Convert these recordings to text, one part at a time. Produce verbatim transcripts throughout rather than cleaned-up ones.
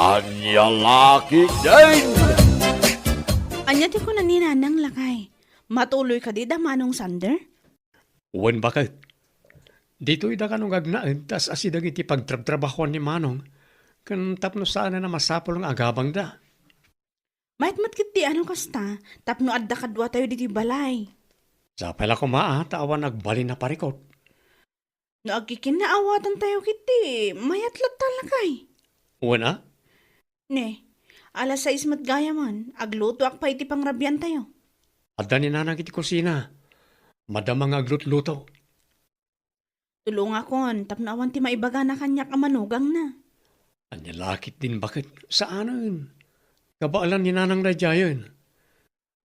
Ania la ketdin? Ania ti kuna ni Nanang, lakay? Matuloy kadi da Manong Sander? Wen, baket. Ditoy da kano nga agnaed ta as-asi dagiti pagtrabtrabahoan ni Manong, ken tapno saanen a masapul nga agabangda. Mayat met ketdi a no kasta, tapno adda kaduatayo ditoy balay. Sapay la koma a ta awan agbalin a parikut. No agkikinnaawatan tayo ketdi, mayat latta, lakay. Wen a? Ne, alas sais met gayamen, aglutoak pay iti pangrabian tayo. Adda ni Nanang iti kusina. Madama nga aglutluto. Tulongakon tapno awan ti maibagana kaniak a manugangna. Ania la ketdin, baket? Saanen. Kabaelan ni Nanang daydiayen.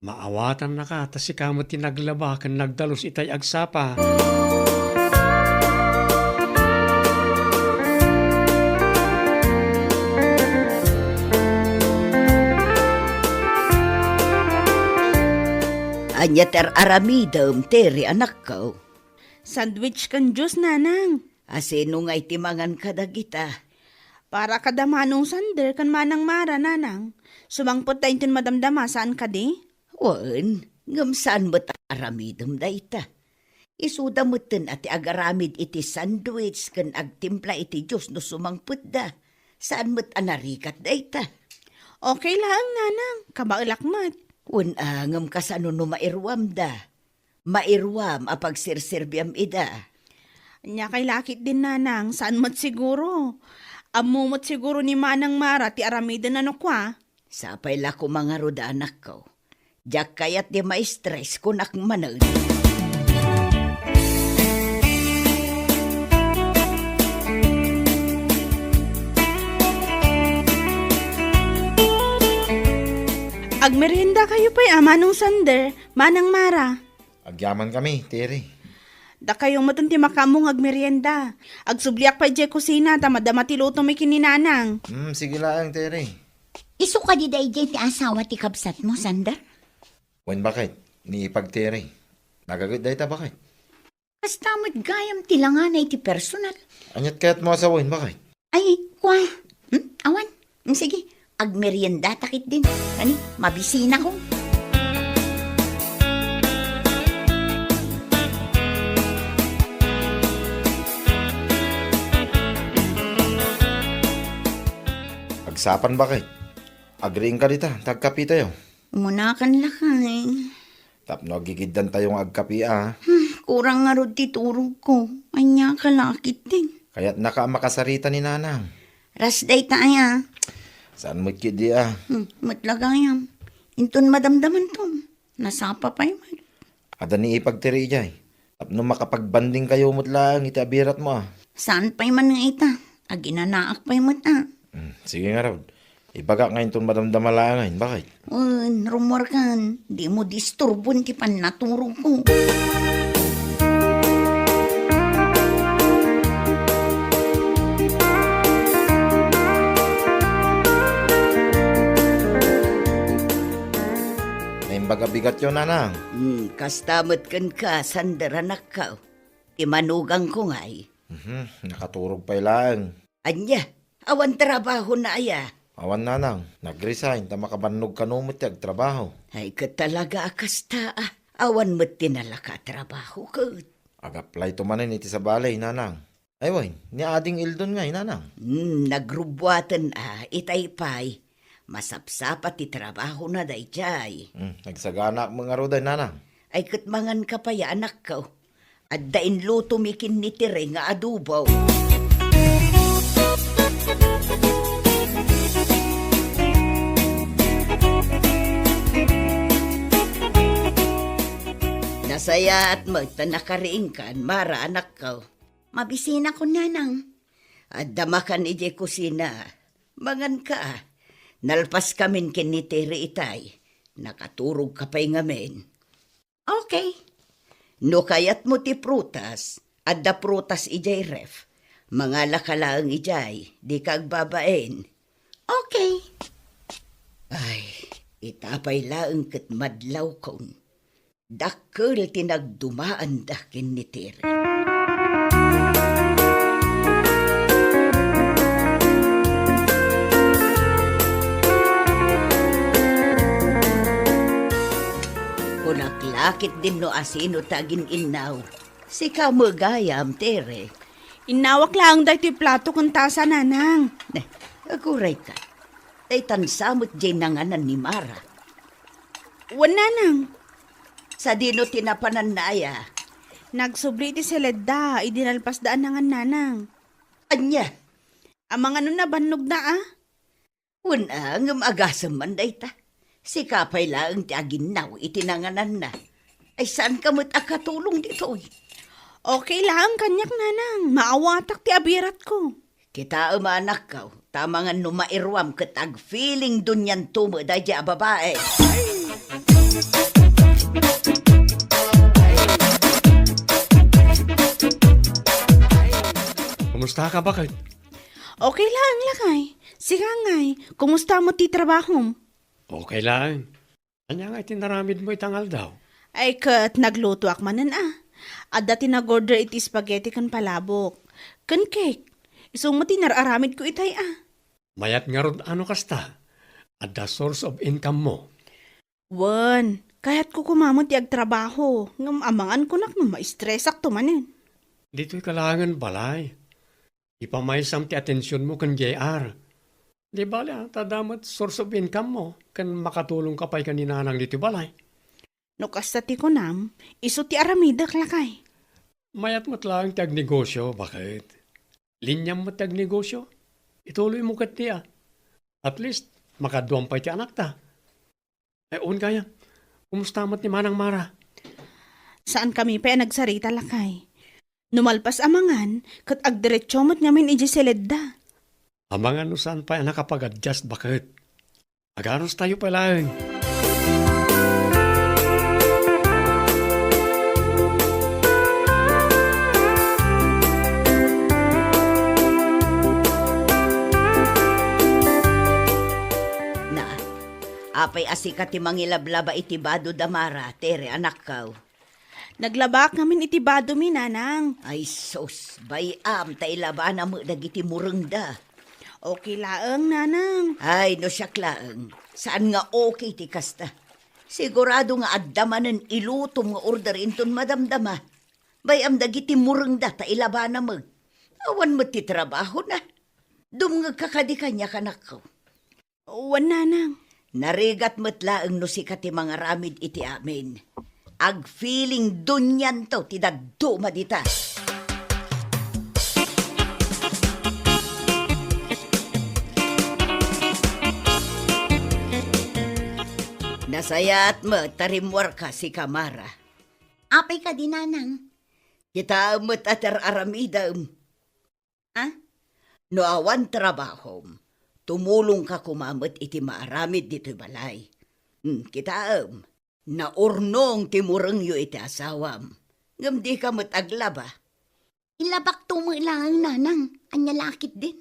Maawatannaka ta sika met ti naglaba ken nagdalus itay agsapa. Ania ti ar-aramidem, Tere, anakko? Sandwich ken juice, Nanang. A, sino ngay ti mangan kadagita? Para kada Manong Sander ken Manang Mara, Nanang. Sumangpet ta inton madamdama, saan kadi? Wen, ngem saan met a aramidem dayta. Isuda metten a ti agaramid iti sandwich ken agtimpla iti juice no sumangpetda. Saan met a narigat dayta. Okay laeng, Nanang. Kabaelak met. Wen a, ngem kasano no mairuamda? Mairuam a pagserserbiam ida. Ania kay la ketdin, Nanang, saan met siguro. Ammo met siguro ni Manang Mara ti aramiden a no kua. Sapay la koma ngarud, anakko. Diak kayat ti ma-stress, kunak manen. Agmerienda kayo pay a, Manong Sander, Manang Mara. Agyamankami, Tere. Dakayo met ti makaammo nga agmerienda. Agsubliak pay idiay kusina ta madama ti lutomi ken ni Nanang. Hmm, sige laeng, Tere. Isu kadi daydiay ti asawa ti kabsatmo, Sander? Wen, baket, ni Ipag, Tere. Nagaget dayta, baket. Kasta met gayam ti langana iti personal. Aniat kayatmo a sawen, baket? Ay, kua. Hmm? Awan. Hmm, sige, agmeriendata ketdin. Kani, mabisinako. Agsapan, baket. Agriingka dita, ta agkapitayo. Umunakan, lakay. Tapno agigiddantayo nga agkapi a. Hmm, kurang ngarud ti turogko. Ania ka la ketdin? Kayatnaka a makasarita ni Nanang. Ras dayta aya. Saan met ketdi a? Hmm, met la gayam. Inton madamdamanto, nasapa pay met. Adda ni Ipag, Tere, idiay. Tapno makapagbandingkayo met laeng iti abiratmo a. Saan pay man nga ita? Aginanaak pay met a. Hmm, sige ngarud. Ibagak nga inton madamdama laengen, baket? Wen, rummuarkan. Dimo disturbon ti pannaturogko. Naimbag a bigatyo, Nanang. Hmm, kasta met kenka, Sander, anakko. Ti manugangko ngay. Mhm, nakaturog pay laeng. Ania? Awan trabahona aya? Awan, Nanang. Nag-resign ta makabannog kano met ti agtrabaho. Ay, ket talaga a kasta a. Awan met ti nalaka a trabaho ket. Ag-applyto manen iti sabali, Nanang. Ay, wen, ni Ading Eldon ngay, Nanang. Hmm, nagrubbuaten a, itay pay. Masapsapa ti trabahona daydiay. Hmm, nagsaganaak met ngarud, Nanang. Ay, ket manganka pay a, anakko. Adda inlutomi ken ni Tere nga adobo. Nasayaat met ta nakariingkan, Mara, anakko. Mabisinako, Nanang. Adda makan idiay kusina. Manganka. Nalpaskamin ken ni Tere itay. Nakaturogka pay ngamin. Okay. No kayatmo ti prutas, adda prutas idiay ref. Mangalaka laeng idiay, dika agbabain. Okay. Ay, ita pay laeng ket madlawkon. Dakkel ti nagdumaanda ken ni Tere. Akitdin no asino ti agin-innaw. Sika met gayam, Tere. Innawak laeng daytoy plato ken tasa, Nanang. Ne, agurayka. Daytan sa met diay nanganan ni Mara. Wen, Nanang. Sadino ti napananna aya? Nagsubli iti Seledda idi nalpasda a nangan, Nanang. Ania? Amangan no nabannogda a? Wen a, ngem agasem man dayta. Sika pay laeng ti aginnaw iti nangananna. Ay, saanka met a katulong ditoy? Okay laeng kaniak, Nanang. Maawatak ti abiratko. Kitaem a, anakko, ta amangan no mairuam ket agfeeling dunianto met daydiay a babai. Kumustaka, baket? Okay laeng, lakay. Sika ngay, kumusta met ti trabahom? Okay laeng. Ania ngay ti naramidmo ita nga aldaw? Ay, ket naglutoak manen a. Adda ti nag-order iti spaghetti ken palabok. Ken cake. Isu met ti nar-aramidko itay a. Mayat ngarud a no kasta. Adda source of income mo. Wen, kayatko koma met ti agtrabaho, ngem amangan kunak no maistresakto manen. Ditoyka laengen balay. Ipamaysam ti atensionmo ken J R. Di bale a, ta adda met source of income mo, ken makatulongka pay ken ni Nanang ditoy balay. No kasta ti kunam, isu ti aramidek, lakay. Mayat met laeng ti agnegosio, baket? Liniam met ti agnegosio. Ituloymo ketdi a. At least, makaduam pay ti anakta. Ay, wen gayam. Kumusta met ni Manang Mara? Saankami pay a nagsarita, lakay. No malpas a mangan, ket agdiretso met ngamin idiay Seledda. Amangan no saan pay a nakapag-adjust, baket? Aganustayo pay laeng. Na, apay a sika ti mangilablaba iti bado da Mara, Tere, anakko? Naglabaak ngamin iti badomi, Nanang. Ay sus, bay-am ta ilabana met dagiti murengda. Okay laeng, Nanang. Ay, no siak laeng, saan nga okay ti kasta. Sigurado nga adda manen ilutom nga order inton madamdama. Bay-am dagiti murengda ta ilabana met. Awan met ti trabahona. Dumngegka kadi kaniak, anakko. Wen, Nanang. Narigat met laeng no sika ti mangaramid iti amin. Agfeeling dunianto ti dadduma dita. Nasayaat met ta rimmuarka, sika Mara. Apay kadi, Nanang? Kitaem met a ti ar-aramidem. A? No awan trabahom, tumulongka koma met iti maaramid ditoy balay. Hmm, kitaem, naurnong ti murengyo iti asawam, ngem dika met aglaba. Ilabakto met laeng, Nanang. Ania la ketdin?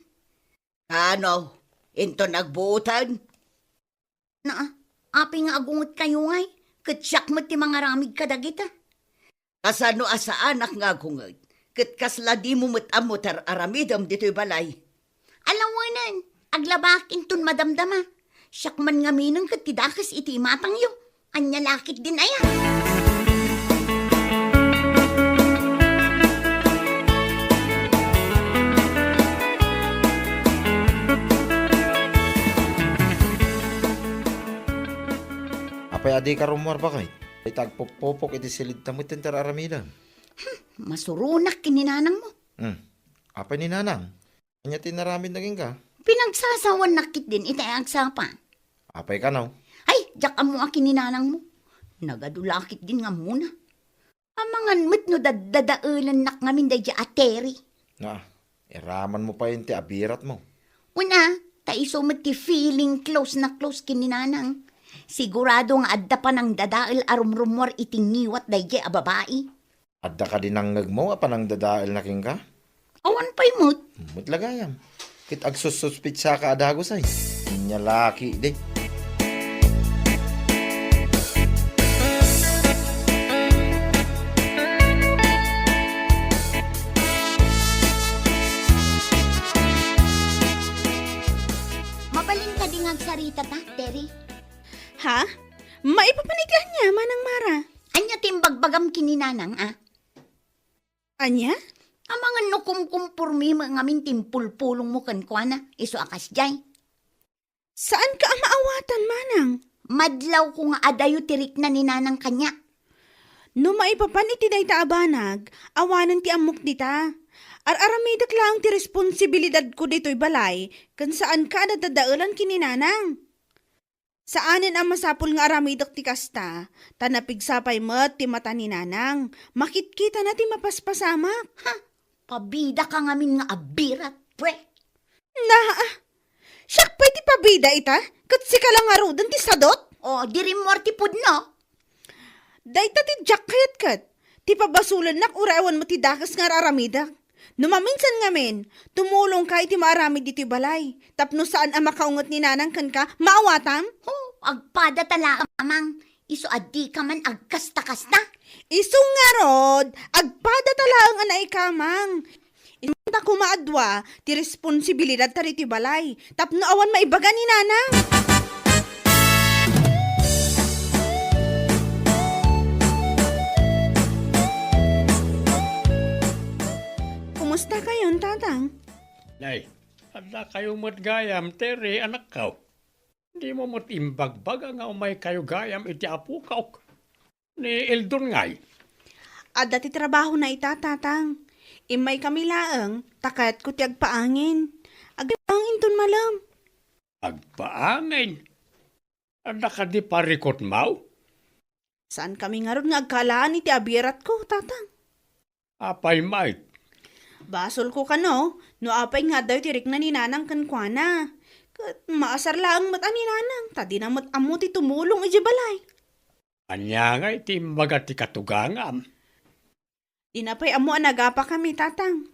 Kano, inton agbuoten? Naa, apay nga agungetkayo ngay, ket siak met ti mangaramid kadagita. Kasano a saanak nga agunget, ket kasla dimo met ammo ti ar-aramidem ditoy balay? Alawenen, aglabaak inton madamdama. Siak man ngaminen ket ti dakes iti imatangyo. Ania la ketdin aya? Apay a dika rummuar, baket? Ita agpupupok iti Seledda met ti ar-aramidem. Hmm, masuronak ken ni nanangmo. Hmm. Apay ni nanang? Ania ti inaramidna kenka? Pinagsasawannak ketdin ita agsapa. Apay kano? Ay, diak ammo a ken ni nanangmo. Nagadu la ketdin nga ammona. Amangan met no daddadaelennak ngamin daydiay a Terry. Na, iramanmo pay ti abiratmo. Una, ta isu met ti feeling close na close ken ni nanang. Sigurado nga adda panangdadael a rumrummuar iti ngiwat daydiay a babai. Adda kadi nangngegmo a panangdadaelna kenka? Awan pay met. Met la gayam. Ket agsussuspitsaka a dagus ay. Ania la ketdi. Mabalin kadi nga agsarita ta, Terry? Ha? Maipapan iti ania, Manang Mara? Ania ti imbagbagam ken ni Nanang, a? Ania? Amangan no kumkumpormi met ngamin ti impulpulongmo kenkuana, isu a kasdiay. Saanka a maawatan, manang. Madlawko nga adayo ti rikna ni Nanang kaniak. No maipapan iti dayta a banag, awanen ti ammok dita. Ar-aramidek laeng ti responsibilidadko ditoy balay, ken saanka a nadadaelan ken ni Nanang. Saanen a masapul nga aramidek ti kasta, ta napigsa pay met ti mata ni Nanang. Makitkitana ti mapaspasamak. Ha? Pabidaka ngamin nga abirat, pwe. Naa, siak pay ti pabida ita, ket sika la ngaruden ti sadut? O, di rimmuar ti pudno. Dayta ti diak kayat ket, ti pabasolennak uray awan met ti dakes nga ar-aramidek. No maminsan ngamin, tumulongka iti maaramid ditoy balay, tapno saan a makaunget ni Nanang kenka, maawatam? Ho, agpada ta laeng, Amang. Isu a dika man agkasta-kasta? Isu ngarud, agpada ta laeng a naikamang. Inta koma a dua ti responsibilidadta ditoy balay, tapno awan maibaga ni Nanang. Kumusta kayon, Tatang? Nay, adda kayo met gayam, Tere, anakko. Dimo met imbagbaga nga umay kayo gayam iti apokok, ni Eldon ngay? Adda ti trabahona ita, Tatang. Immay kami laeng, ta kayatko ti agpaangin. Agpaangin inton malem. Agpaangin? Adda kadi parikutmaw? Saan kami ngarud nga agkalaan iti abiratko, Tatang? Apay met? Basolko kano, no apay nga addayo ti rikna ni Nanang kenkuana. Ket maasar laeng met a ni Nanang, ta dina met ammo ti tumulong idiay balay. Ania ngay ti imbaga ti katugangam? Dina pay ammo a nagapakami, Tatang.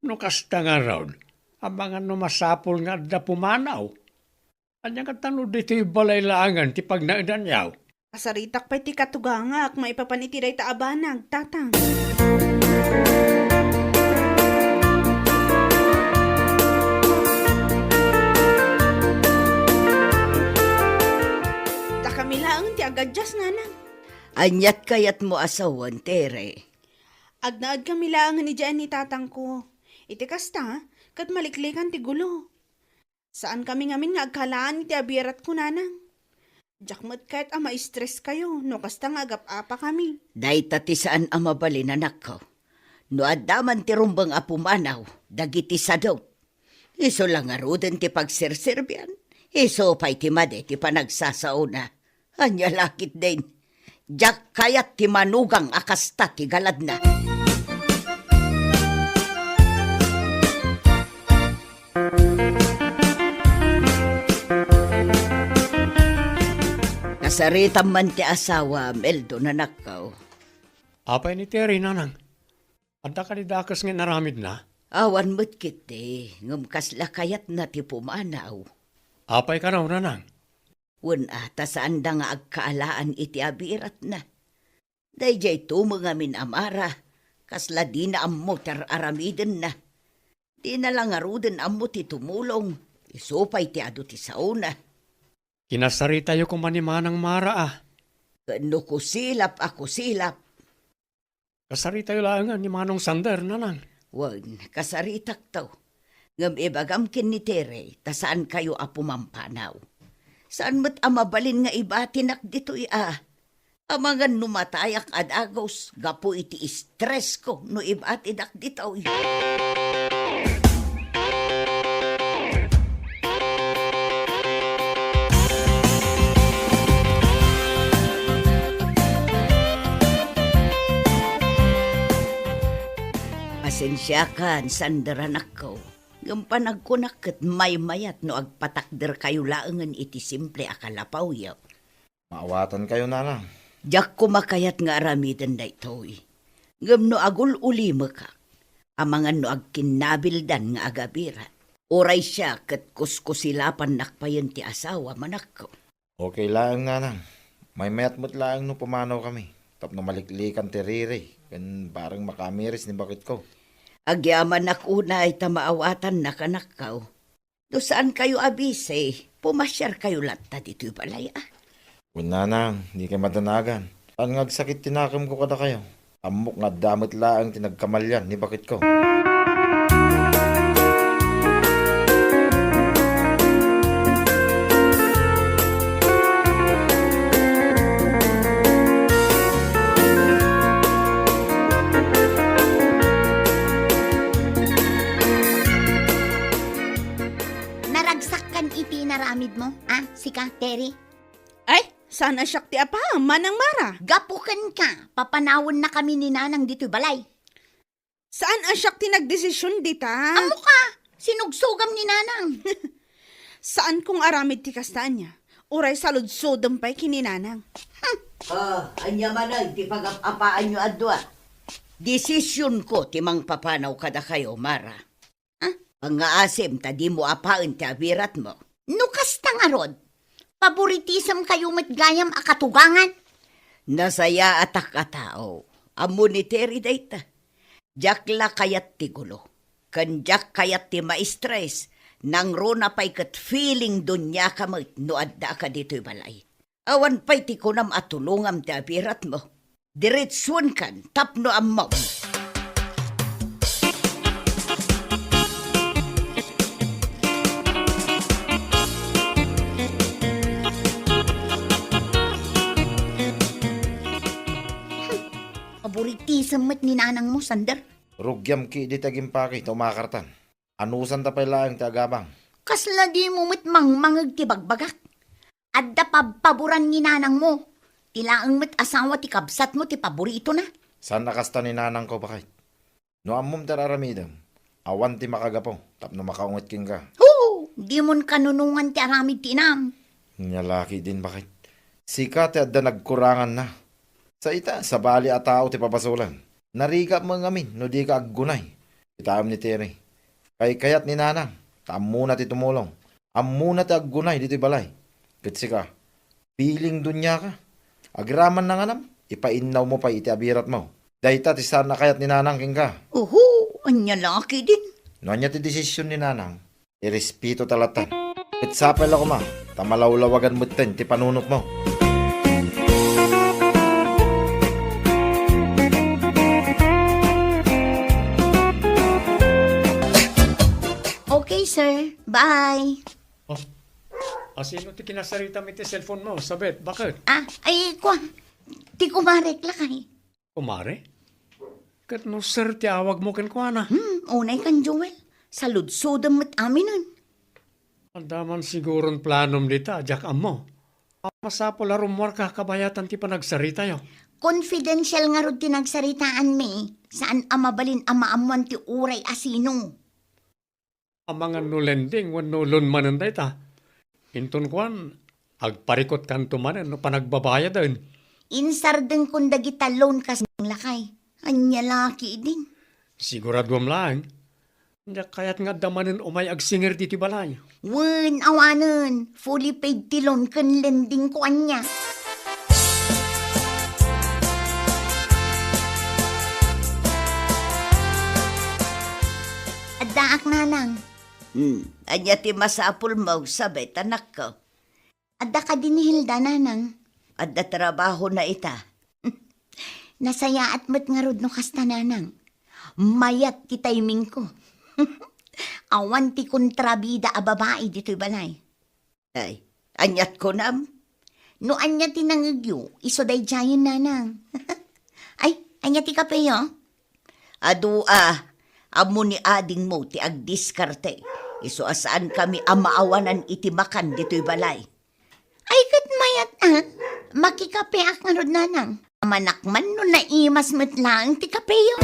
No kasta ngarud, amangan no masapul nga adda pumanaw. Ania ngata no ditoy balay laengen ti pagnaedanyo? Kasaritak pay ti katugangak maipapan iti dayta a banag, Tatang. Ta kami laeng ti agadias, Nanang. Aniat kayatmo a sawen, Tere? Agnaed kami laengen idiay ni tatangko. Iti kasta, ket maliklikan ti gulo. Saan kami ngamin nga agkalaan iti abiratko, Nanang. Diak met kayat a ma-stress kayo no kasta nga agap-apa kami. Dayta ti saan a mabalin, anakko. No adda man ti rumbeng a pumanaw dagiti sadut, isu la ngaruden ti pagserserbian, isu pay ti madi ti panagsasaona. Ania la ketdin? Diak kayat ti manugang a kasta ti galadna. Nasaritam man ti asawam, Eldon, anakko. Apay ni Tere, Nanang? Adda kadi dakes nga inaramidna? Awan met ketdi, ngem kasla kayatna ti pumanaw. Apay kano, Nanang? Wen a, ta saanda nga agkaalaan iti abiratna. Daydiay tumeng amin a Mara, kasla dina ammo ti ar-aramidenna. Dina la ngaruden ammo ti tumulong, isu pay ti adu ti saona. Kinasaritayo koma ni Manang Mara, a. Ken no kusilap a kusilap. Kasaritayo laengen ni Manong Sander, Nanang. Wen, kasaritakto. Ngem ibagam ken ni Tere, ta saankayo a pumampanaw. Saan met a mabalin nga ibatinak ditoy, a. Amangan no matayak a dagus gapu iti stress ko no ibatidak ditoy. Pasensiakan, Sander, anakko, ngem panagkunak ket maymayat no agpatakderkayo laengen iti simple a kalapawyo. Maawatankayo, Nanang. Diak koma kayat nga aramiden daytoy. Ngem no agul-ulimekak, amangan no agkinnabildan nga agabirat. Uray siak ket kuskusilapannak payen ti asawam, anakko. Okay laeng, Nanang. Maymayat met laeng no pumanawkami, tapno maliklikan ti riri ken bareng makamiris ni baketko. Agyamanak unay ta maawatannak, anakko. No saankayo a bisi, pumasiarkayo latta ditoy balay, a. Wen, Nanang, dikay madanagan. Saan nga agsakit ti nakemko kadakayo? Ammok nga adda met laeng ti nagkamalian ni baketko. Naragsak kan iti inaramidmo, a, sika, Terry? Ay, saan a siak ti apaam, Manang Mara. Gapu kenka, papanawennakami ni Nanang ditoy balay. Saan a siak ti nagdesision dita? Ammoka, sinugsogam ni Nanang. Saanko nga aramid ti kasta ania. Uray saludsodem pay ken ni Nanang. O, ania manen ti pagap-apaanyo a dua? Desisionko ti mangpapanaw kadakayo, Mara. A? Pangngaasim ta dimo apaen ti abiratmo. No kasta ngarud, paboritisem kayo met gayam a katugangan. Nasayaatak a tao. Ammo ni Terry dayta. Diak la kayat ti gulo. Ken diak kayat ti maistres. Nangruna pay ket feeling duniaka met no addaaka ditoy balay. Awan pay ti kunam a tulongam ti abiratmo. Diretsuenkan tapno ammom. Paboritisem met ni Nanangmo, Sander. Rugiam ketdi ti agimpake ta umakartan. Anusanta pay laeng ti agabang. Kasla dimo met mangmangeg ti bagbagak? Adda pabpaboran ni Nanangmo. Ti laeng met asawa ti kabsatmo ti paboritona. Saan a kasta ni Nanangko, baket. No ammom ti ar-aramidem, awan ti makagapu tapno makaunget kenka. Hoo! Dimon kanunongan ti aramid ti inam. Nia la ketdin, baket. Sika ti adda nagkuranganna. Sa ita, sabali a tao ti pabasolem. Narigak met ngamin no dika aggunay. Kitaem ni Terry. Kaykayat ni Nanang, ta ammona ti tumulong. Ammona ti aggunay ditoy balay. Ket sika, feeling duniaka. Agraman na nganam, ipainnawmo pay iti abiratmo. Dayta ti saan a kayat ni Nanang kenka. Oho, ania la ketdin. No ania ti desisyon ni Nanang, irespeto ta latta. Ket sapay la koma, ta malawlawagan metten ti panunotmo. Okay, sir. Bye. O, asino ti kinasaritam iti cellphone mo, Sabet? Baket? A, ay, kua. Ti kumarek lakay. Kumare? Ket no sir ti awagmo kenkuana? Hmm, unay kan Joel. Saludsodem met aminen. Adda man siguron planom dita a diak ammo. Masapul a rummuarka kabayatan ti panagsaritayo. Confidential ngarud ti nagsaritaanmi. Saan a mabalin a maammoan ti uray a sino. Amangan no lending wenno loan manen dayta. Inton kuan, agparikutkanto manen no panagbabayaden. Insardenkon dagita loan kas lakay. Ania la ketdin. Siguraduem laeng. Diak kayat nga adda manen umay agsingir ditoy balay. Wen, awanen. Fully paid ti loan ken lending ko ania. Addaak, Nanang. Hmm, ania ti masapulmo, Sabet, anakko? Adda kadi ni Hilda, Nanang. Adda trabahona ita. Nasayaat met ngarud no kasta, Nanang. Mayat ti timingko. Awan ti kontrabida a babai ditoy balay. Ay, aniat kunam? No ania ti nangegyo, isu daydiayen, Nanang. Ay, ania ti kapeyo? Adu a, ammo ni adingmo ti agdiskarte. Isu a saankami a maawanan iti makan ditoy balay. Ay, ket mayat a. Makikapeak ngarud, Nanang. Amannak man no naimas met laeng ti kapeyo.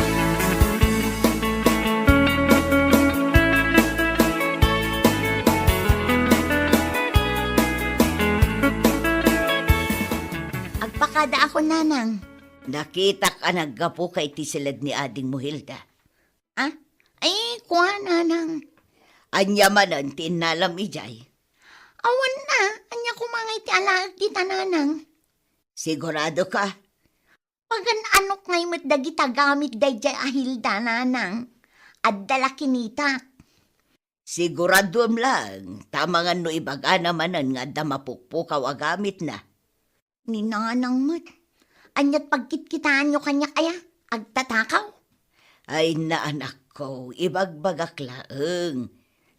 Agpakadaak, Nanang. Nakitak a naggapuka iti siled ni adingmo, Hilda. A? Ay, kua, Nanang. Ania manen ti innalam idiay? Awan a, ania koma ngay ti alaek dita, Nanang? Siguradoka? Pagan-anok ngay met dagita gamit daydiay a Hilda, Nanang. Adda la kinitak. Siguraduem laeng, ta amangan no ibagana manen nga adda mapukpukaw a gamitna. Ni Nanang met. Ania't pagkitkitaanyo kaniak aya? Agtatakaw? Ay, na, anakko, ibagbagak laeng.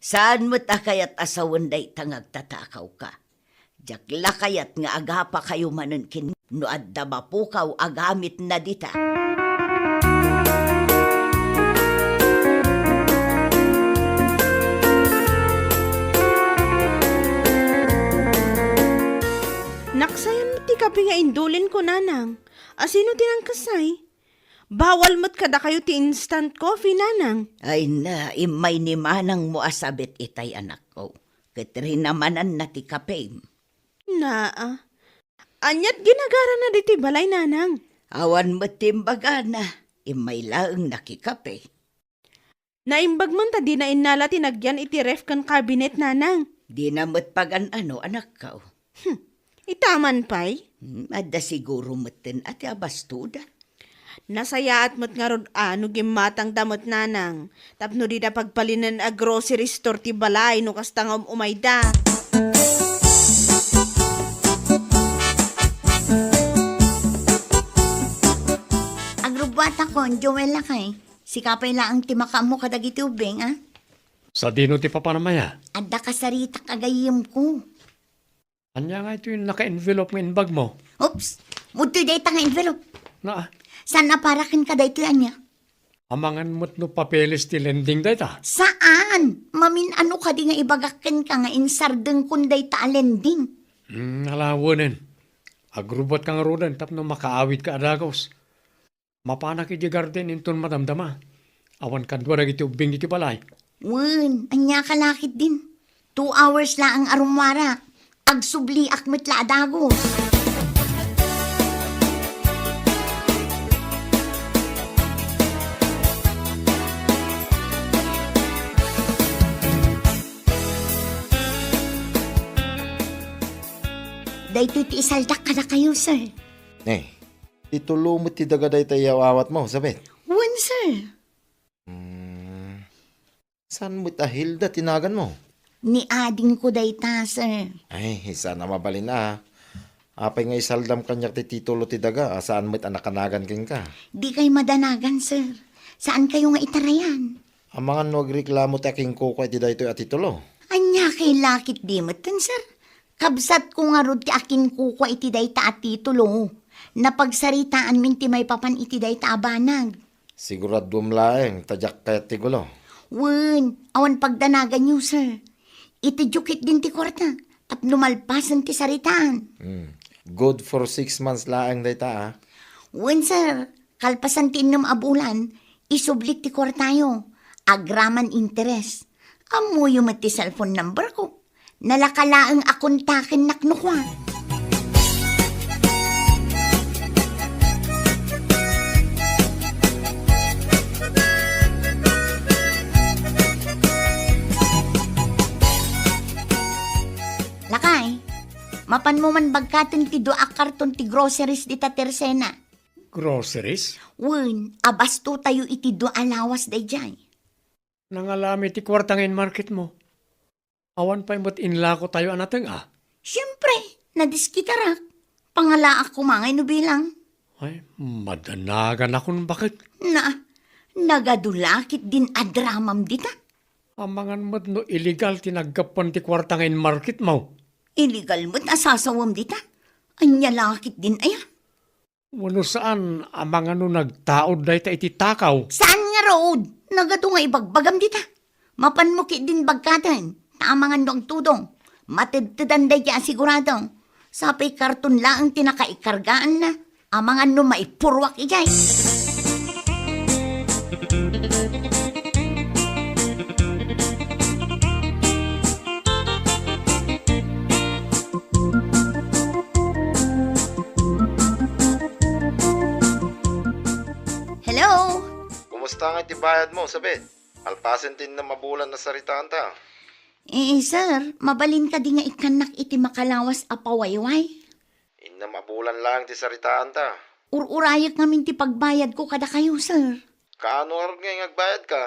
Saan met a kayat a sawen dayta nga agtatakawka. Diak la kayat nga agapakayo manen ken no adda mapukaw a gamitna dita. Naksayan met ti kape nga indulinko, Nanang. Asino ti nangkasay? Bawal met kadakayo ti instant coffee, Nanang. Ay na, immay ni manangmo a sabit itay, anakko. Ket rinamananna ti kapem. Naa. Ania't ginagarana ditoy balay, Nanang? Awan met ti imbagana. Immay laeng nakikape. Naimbag man ta dina innala ti nagyan iti ref ken cabinet, Nanang. Dina met pagan-ano, anakko. Hmm. Itaman pay? Hmm, adda siguro metten a ti abastoda. Nasayaat met ngarud a no gimmatangda met, Nanang, tapno dida pagbalinen a grocery store ti balay no kasta nga um-umayda. Agrubbuatakon, Joel, lakay. Sika pay laeng ti makaammo kadagiti ubbing, a? Sadino ti papanam aya? Adda kasaritak a gayyemko. Ania ngay toy naka-envelope nga imbagmo? Oops! Udtoy dayta nga envelope. Naa. Saan a para kenka daytoy ania? Amangan met no papeles ti lending dayta? Saan! Mamin-ano kadi nga ibagak kenka nga insardengkon dayta a lending? Hmm, ala, wenen. Agrubbuatka ngaruden tapno makaawidka a dagus. Mapanak idiay garden inton madamdama. Awan kadua dagiti ubbing iti balay. Wen, ania ka la ketdin? Two hours laeng a rummuarak. Agsubliak met la a dagus. Daytoy ti isaldak kadakayo, sir. Eh, Titulo met ti daga dayta iyaw-awatmo, sabit? Wen, sir. Hmm, saan met a Hilda ti naganmo? Ni adingko dayta, sir. Ay, saan a mabalin a. Apay nga isaldam kaniak ti titulo ti daga a saan met a nakanagan kenka? Dikay madanagan, sir. Saankayo nga itarayan. Amangan no agreklamo ti akinkukua iti daytoy a titulo? Ania kay la ketdi metten, sir? Kabsatko ngarud ti akinkukua iti dayta a titulo. Napagsaritaanmin ti maipapan iti dayta a banag. Siguraduem laeng ta diak kayat ti gulo. Wen, awan pagdanaganyo, sir. Itedyo ketdin ti kuarta tapno malpasen ti saritaan. Hmm. Good for six months laeng dayta, a? Wen, sir. Kalpasan ti innem a bulan, isublik ti kuartayo. Agraman interes. Ammoyo met ti cellphone number ko. Nalaka laeng a kontakennak no kua. Lakay, mapanmo man bagkaten ti dua a karton ti groceries dita Tercena. Groceries? Wen, abastotayo iti dua a lawas daydiay. Nangalami ti kuarta nga inmarketmo. Awan pay met inlakotayo a nateng-a. Siempre, nadiskitarak. Pangalaak koma ngay no bilang. Ay, madanaganakon baket. Na, nagadu la ketdin a dramam dita. Amangan met no illegal ti naggapuan ti kuarta nga inmarketmo. Illegal met a sasawem dita. Ania la ketdin aya? Wenno saan, amangan no nagtaud dayta iti takaw? Saan ngarud? Nagadu nga ibagbagam dita. Mapanmo ketdin bagkaten, ta amangan no agtudong. Matedtedan daydiay a sigurado. Sapay karton laeng ti nakaikargaanna. Amangan no maipurruak idiay. Hello? Kumusta nga iti bayadmo, Sabet? Malpasen ti innem a bulan a saritaanta. Eh, sir, mabalin kadi nga ikkannak iti makalawas a pawayway? Innem a bulan laeng ti saritaanta. Ur-urayek ngamin ti pagbayadko kadakayo, sir. Kaano ngarud ngay nga agbayadka?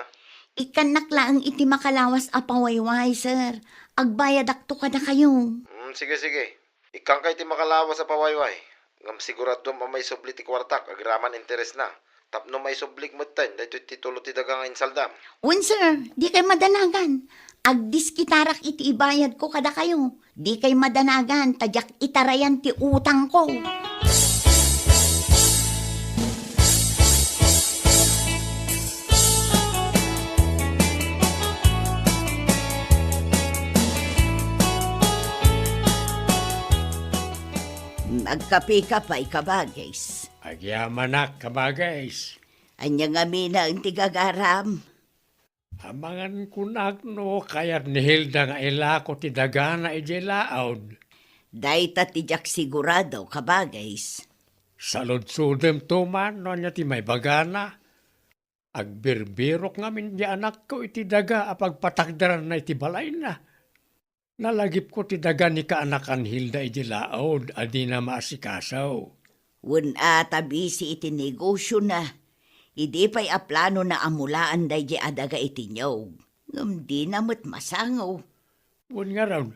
Ikkannak laeng iti makalawas a pawayway, sir. Agbayadakto kadakayo. Hmm, sige, sige. Ikkanka iti makalawas a pawayway. Ngem siguraduem a maisubli ti kuartak agraman interesna, tapno maisublik metten daytoy titulo ti daga nga insaldam. Wen, sir, dikay madanagan. Agdiskitarak iti ibayadko kadakayo. Dikay madanagan ta diak itarayan ti utangko. Agkapeka pay, kabagis. Agyamanak, kabagis. Ania ngamin ti gagaram? Amangan kunak no kayat ni Hilda nga ilako ti dagana idiay laud. Dayta ti diak sigurado, kabagis. Saludsodem to man no ania ti maibagana. Agbirbirok ngamin di anakko iti daga a pagpatakderanna iti balayna. Nalagipko ti daga ni kaanakan Hilda idi laud a dina maasikaso. Wen a, ta bisi iti negosiona. Idi pay a planona a mulaan daydi a daga iti niyog, ngem dina met masango. Wen ngarud,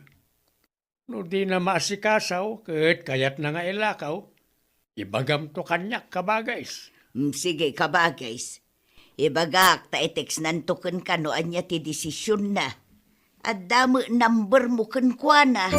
no dina maasikaso ket kayatna nga ilakaw, ibagamto kaniak, kabagis. Mm, sige, kabagis. Ibagak ta i-textnanto kenka no ania ti desisionna. Adda met numbermo kenkuana.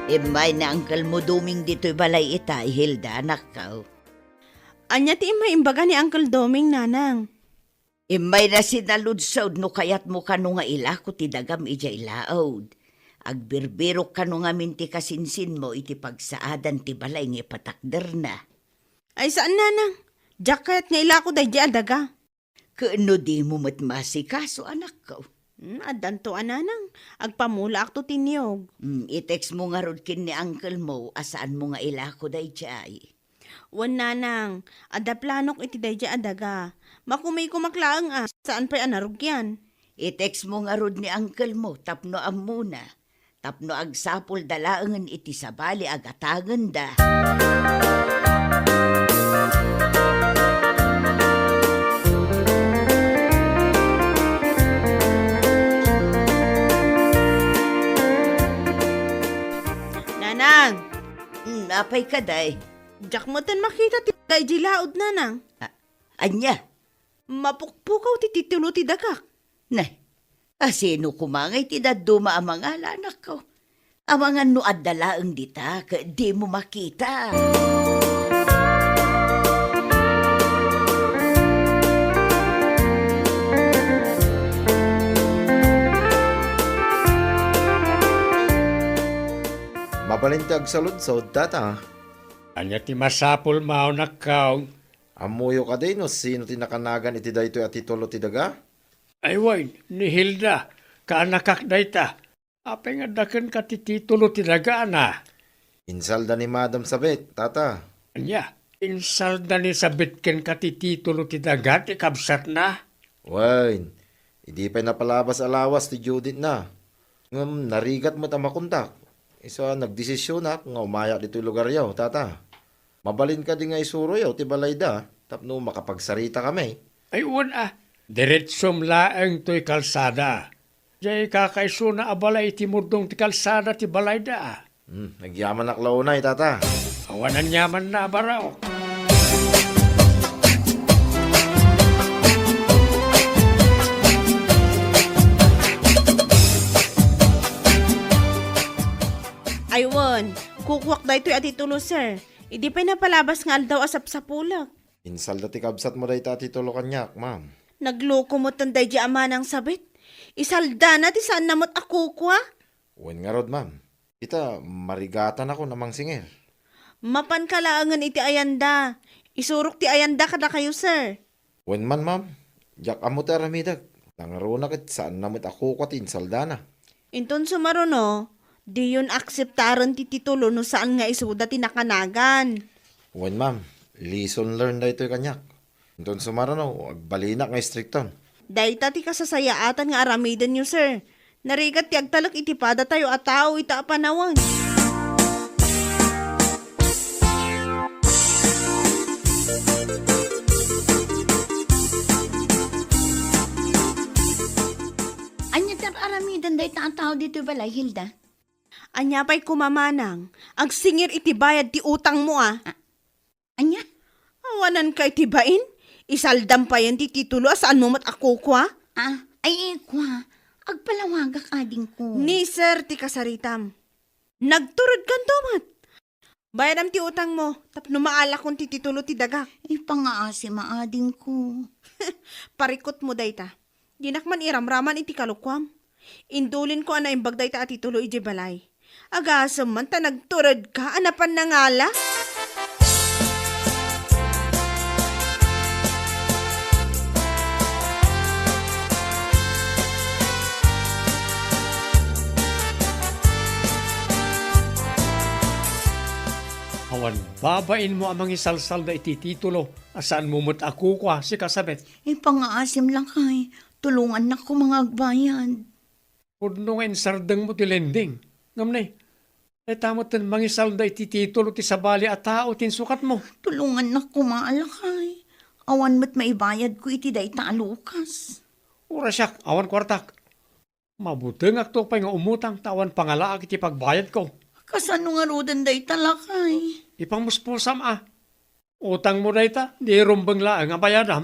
Immay ni Uncle mo Doming ditoy balay ita, Hilda, anakko. Ania ti immay imbaga ni Uncle Doming, nanang? Immayna sinaludsod no kayatmo kano nga ilako ti dagam idiay laud. Agbirbirok kano ngamin ti kasinsinmo iti pagsaadan ti balay nga ipatakderna. Ay, saan, nanang. Diak kayat nga ilako daydi a daga. Ket no dimo met maasikaso, anakko? Hmm, addanto a, nanang. Agpamulaakto ti niyog. Hmm, i-textmo ngarud ken ni uncle mo a saanmo nga ilako daydiay. Wen, nanang, adda planok iti daydiay a daga. Makumikomak laeng a, saan pay a narugian. I-textmo ngarud ni uncle mo tapno ammona. Tapno agsapulda laengen iti sabali a gatangenda. Nanang! Hmm, apay kadi? Diak metten makita ti daydi laud, nanang. A-, ania? Mapukpukaw ti titulo ti dagak. Nay, asino koma ngay ti dadduma a mangala, anakko? Amangan no adda laeng dita ket dimo makita. Mabalin ti agsaludsod, tata. Ania ti masapulmo, anakko? Ammoyo kadi no sino ti nakanagan iti daytoy a titulo ti daga? Ay wen, ni Hilda, kaanakak dayta. Apay nga adda kenka ti titulo ti dagana? Insalda ni Madam Sabet, tata. Ania, insalda ni Sabet kenka ti titulo ti daga ti kabsatna? Wen, idi pay napalabas a lawas ti due-date-na. Ngem narigat met a makontak. Isu a nagdesisionak nga umayak ditoy lugaryo, tata. Mabalin kadi nga isuroyo ti balayda tapno makapagsaritakami? Ay, wen a, diretsom laeng toy kalsada. Diay kakaisuna a balay iti murdong ti kalsada ti balayda. Hmm, nagyamanak la unay, tata. Awan aniamanna a baraok. Ay wen, kukuak daytoy a titulo, sir. Idi pay napalabas nga aldaw a sapsapulek. Insalda ti kabsatmo dayta a titulo kaniak, ma'am. Nagloko metten daydi a Manang Sabet. Isaldana ti saanna met a kukua. Wen ngarud, ma'am. Ita, marigatanakon a mangsinger. Mapanka laengen iti ayanda. Isurok ti ayanda kadakayo, sir. Wen man, ma'am. Diak ammo ti aramidek. Nangruna ket saanna met a kukua ti insaldana. Inton sumaruno, diyon akseptaren ti titulo no saan nga isuda ti nakanagan. Wen, ma'am. Lesson learned daytoy kaniak. Inton sumaruno, agbalinak nga istrikton. Dayta ti kasasayaatan nga aramidenyo, sir. Narigat ti agtalek iti padatayo a tao ita a panawen. Dayta a tao ditoy balay, Hilda. Ania pay koma manang, agsingir iti bayad ti utangmo a. A-, ania? Awananka iti bain? Isaldam payen ti titulo a saanmo met a kukua? Ah, ay, kua. Agpalawagak, adingko. Ni sir ti kasaritam. Nagturedkanto met. Bayadam ti utangmo, tapno maalakon ti titulo ti dagak. Ipangaasim, adingko. Parikutmo dayta. Dinak man iramraman iti kalukuam. Indulinko a naimbag dayta a titulo idiay balay. Agasem man ta nagturedka a napan nangala. Awan babainmo a mangisalsalda iti titulo a saanmo met a kukua, sika Sabet. Ipangaasim, lakay. Tulongannak koma nga agbayad. Pudno nga insardengmo ti lending. Ngem ne, dayta metten mangisalda iti titulo ti sabali a tao ti insukatmo. Tulongannak koma, lakay. Awan met maibayadko iti dayta a lukas. Uray siak, awan kuartak. Mabutengakto pay nga umutang ta awan pangalaak iti pagbayadko. Kasano ngaruden dayta, lakay? Ipangmuspusam a. Utangmo dayta, di rumbeng laeng a bayadam.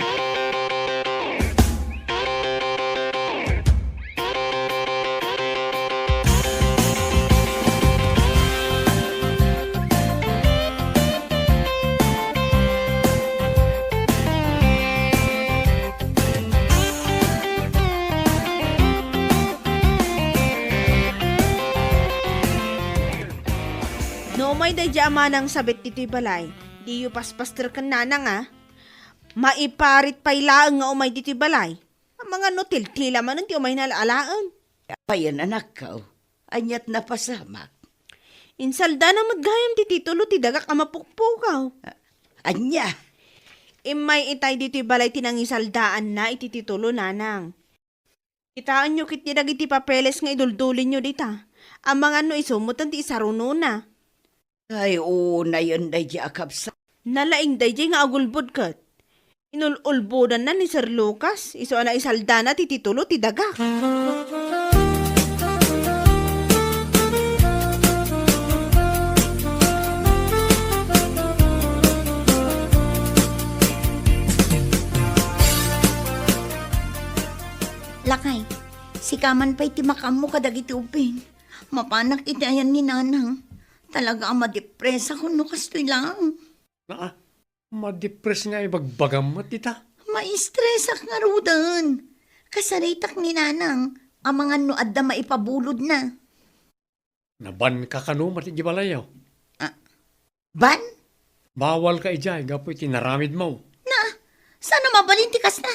No umay daydiay a manang Sabet ditoy balay, diyo paspaster ken nanang a. Maiparit pay laeng nga umay ditoy balay. Amangan no tiltila manen ti umay nalaalaen. Apayen, anakko? Aniat napasamak? Insaldana met gayam ti titulo ti dagak a mapukpukaw. A-, ania? Immay itay ditoy balay ti nangisaldaanna iti titulo, nanang. Kitaenyo ketdi dagiti papeles nga iduldulinyo dita. Amangan no isu metten ti isarunona. Ay, unayen daydiay a kabsat. Nalaing daydiay nga agulbod ket. Inul-ulbodanna ni Sir Lucas, isu a naisaldana ti titulo ti dagak. Lakay, sika man pay ti makaammo kadagiti ubing. Mapanak iti ayan ni Nanang. Talaga a madepresa kun no kastoy laeng. Naa, madepres nga ibagbagam met dita. Maistresak ngaruden. Kasaritak ni Nanang, amangan no adda maipabulodna. Nabanka kano met idiay balayyo? Ah, ban? Bawalka idiay gapu iti naramidmo. Na, saan a mabalin ti kasta?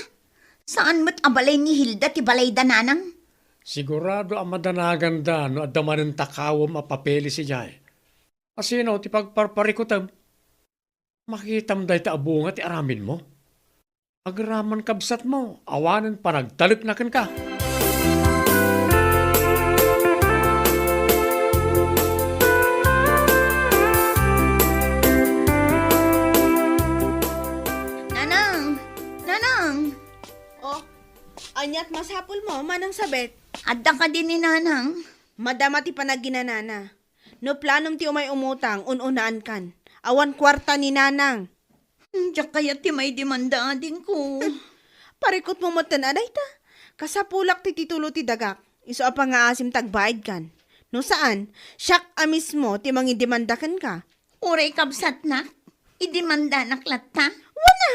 Saan met a balay ni Hilda ti balayda, Nanang? Sigurado a madanaganda no adda manen takawem a papeles idiay. Asino ti pagparparikutem? Makitam dayta a bunga ti aramidmo. Agraman kabsatmo, awanen panagtalekna kenka. Nanang! Nanang! Oh, aniat masapulmo, Manang Sabet? Adda kadi ni Nanang? Madama ti panaginanana. No planom ti umay umutang, un-unaankan. Awan kuarta ni Nanang. Hmm, diak kayat ti maidemanda, adingko. Parikutmo metten a dayta. Kasapulak ti titulo ti dagak. Isu a pangaasim ta agbaidkan. No saan, siak a mismo ti mangidemanda kenka. Uray kabsatnak, idemandanak latta? Wen a!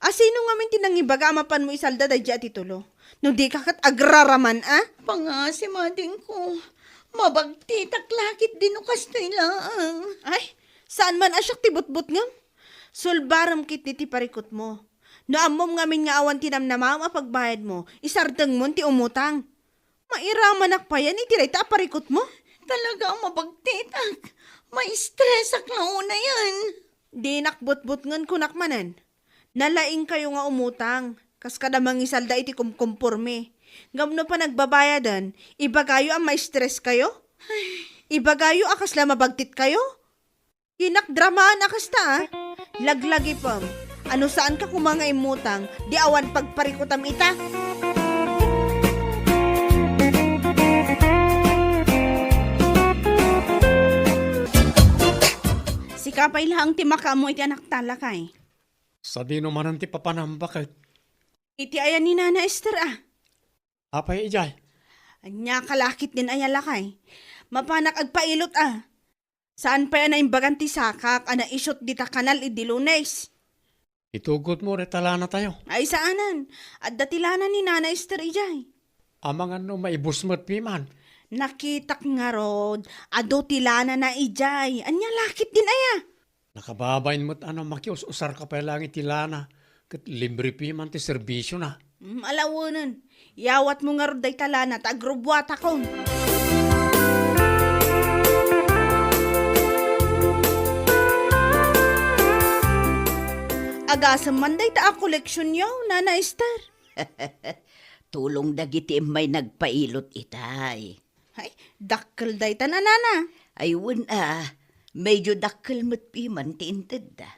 Asino ngamin ti nangibaga a mapanmo isalda daydiay a titulo? No dika ket agraraman a? Pangaasim, adingko. Mabagtitak la ketdi no kastoy laeng. Ay, saan man a siak ti butbutngem? Sulbarem ketdi ti parikutmo. No ammom ngamin nga awan ti namnamaem a pagbayadmo, isardengmon ti umutang. Mairamanak payen iti dayta a parikutmo? Talaga a mabagtitak. Maistresak la unayen. Dinak butbutngen, kunak manen. Nalaingkayo nga umutang, kas kada mangisalda iti kumkumpormi. Ngem no panagbabayaden, ibagayo a maistreskayo? Ibagayo a kasla mabagtitkayo? Dinak dramaan a kasta, a. Laglagipem. Ano saanka koma nga immutang, di awan pagparikutam ita? Apay laeng ti makaammo iti anakta, lakay? Sadino manen ti papanam, baket? Iti ayan ni Nana Ester, a. Apay idiay? Ania kalakit din aya, lakay? Mapanak agpailot, a. Saan pay a naimbagan ti sakak a naisut dita kanal idi Lunes? Itugotmo dayta lanatayo. Ay, saanen. Adda ti lana ni Nana Ester idiay. Amangan no maibus met piman. Nakitak ngarud, adu ti lanana idiay. Ania lakit din aya? Nakababain met a no makius-usarka pay laeng iti lana, ket libre piman ti serbisiona. Mm, alawenen. Yawatmo ngarud dayta lana ta agrubbuatakon. Agasem man dayta a koleksionyo, Nana Ester. Tulong dagiti immay nagpailot itay. Ay, dakkel dayta, Nana. Ay, wen a, medyo dakkel met piman ti intedda.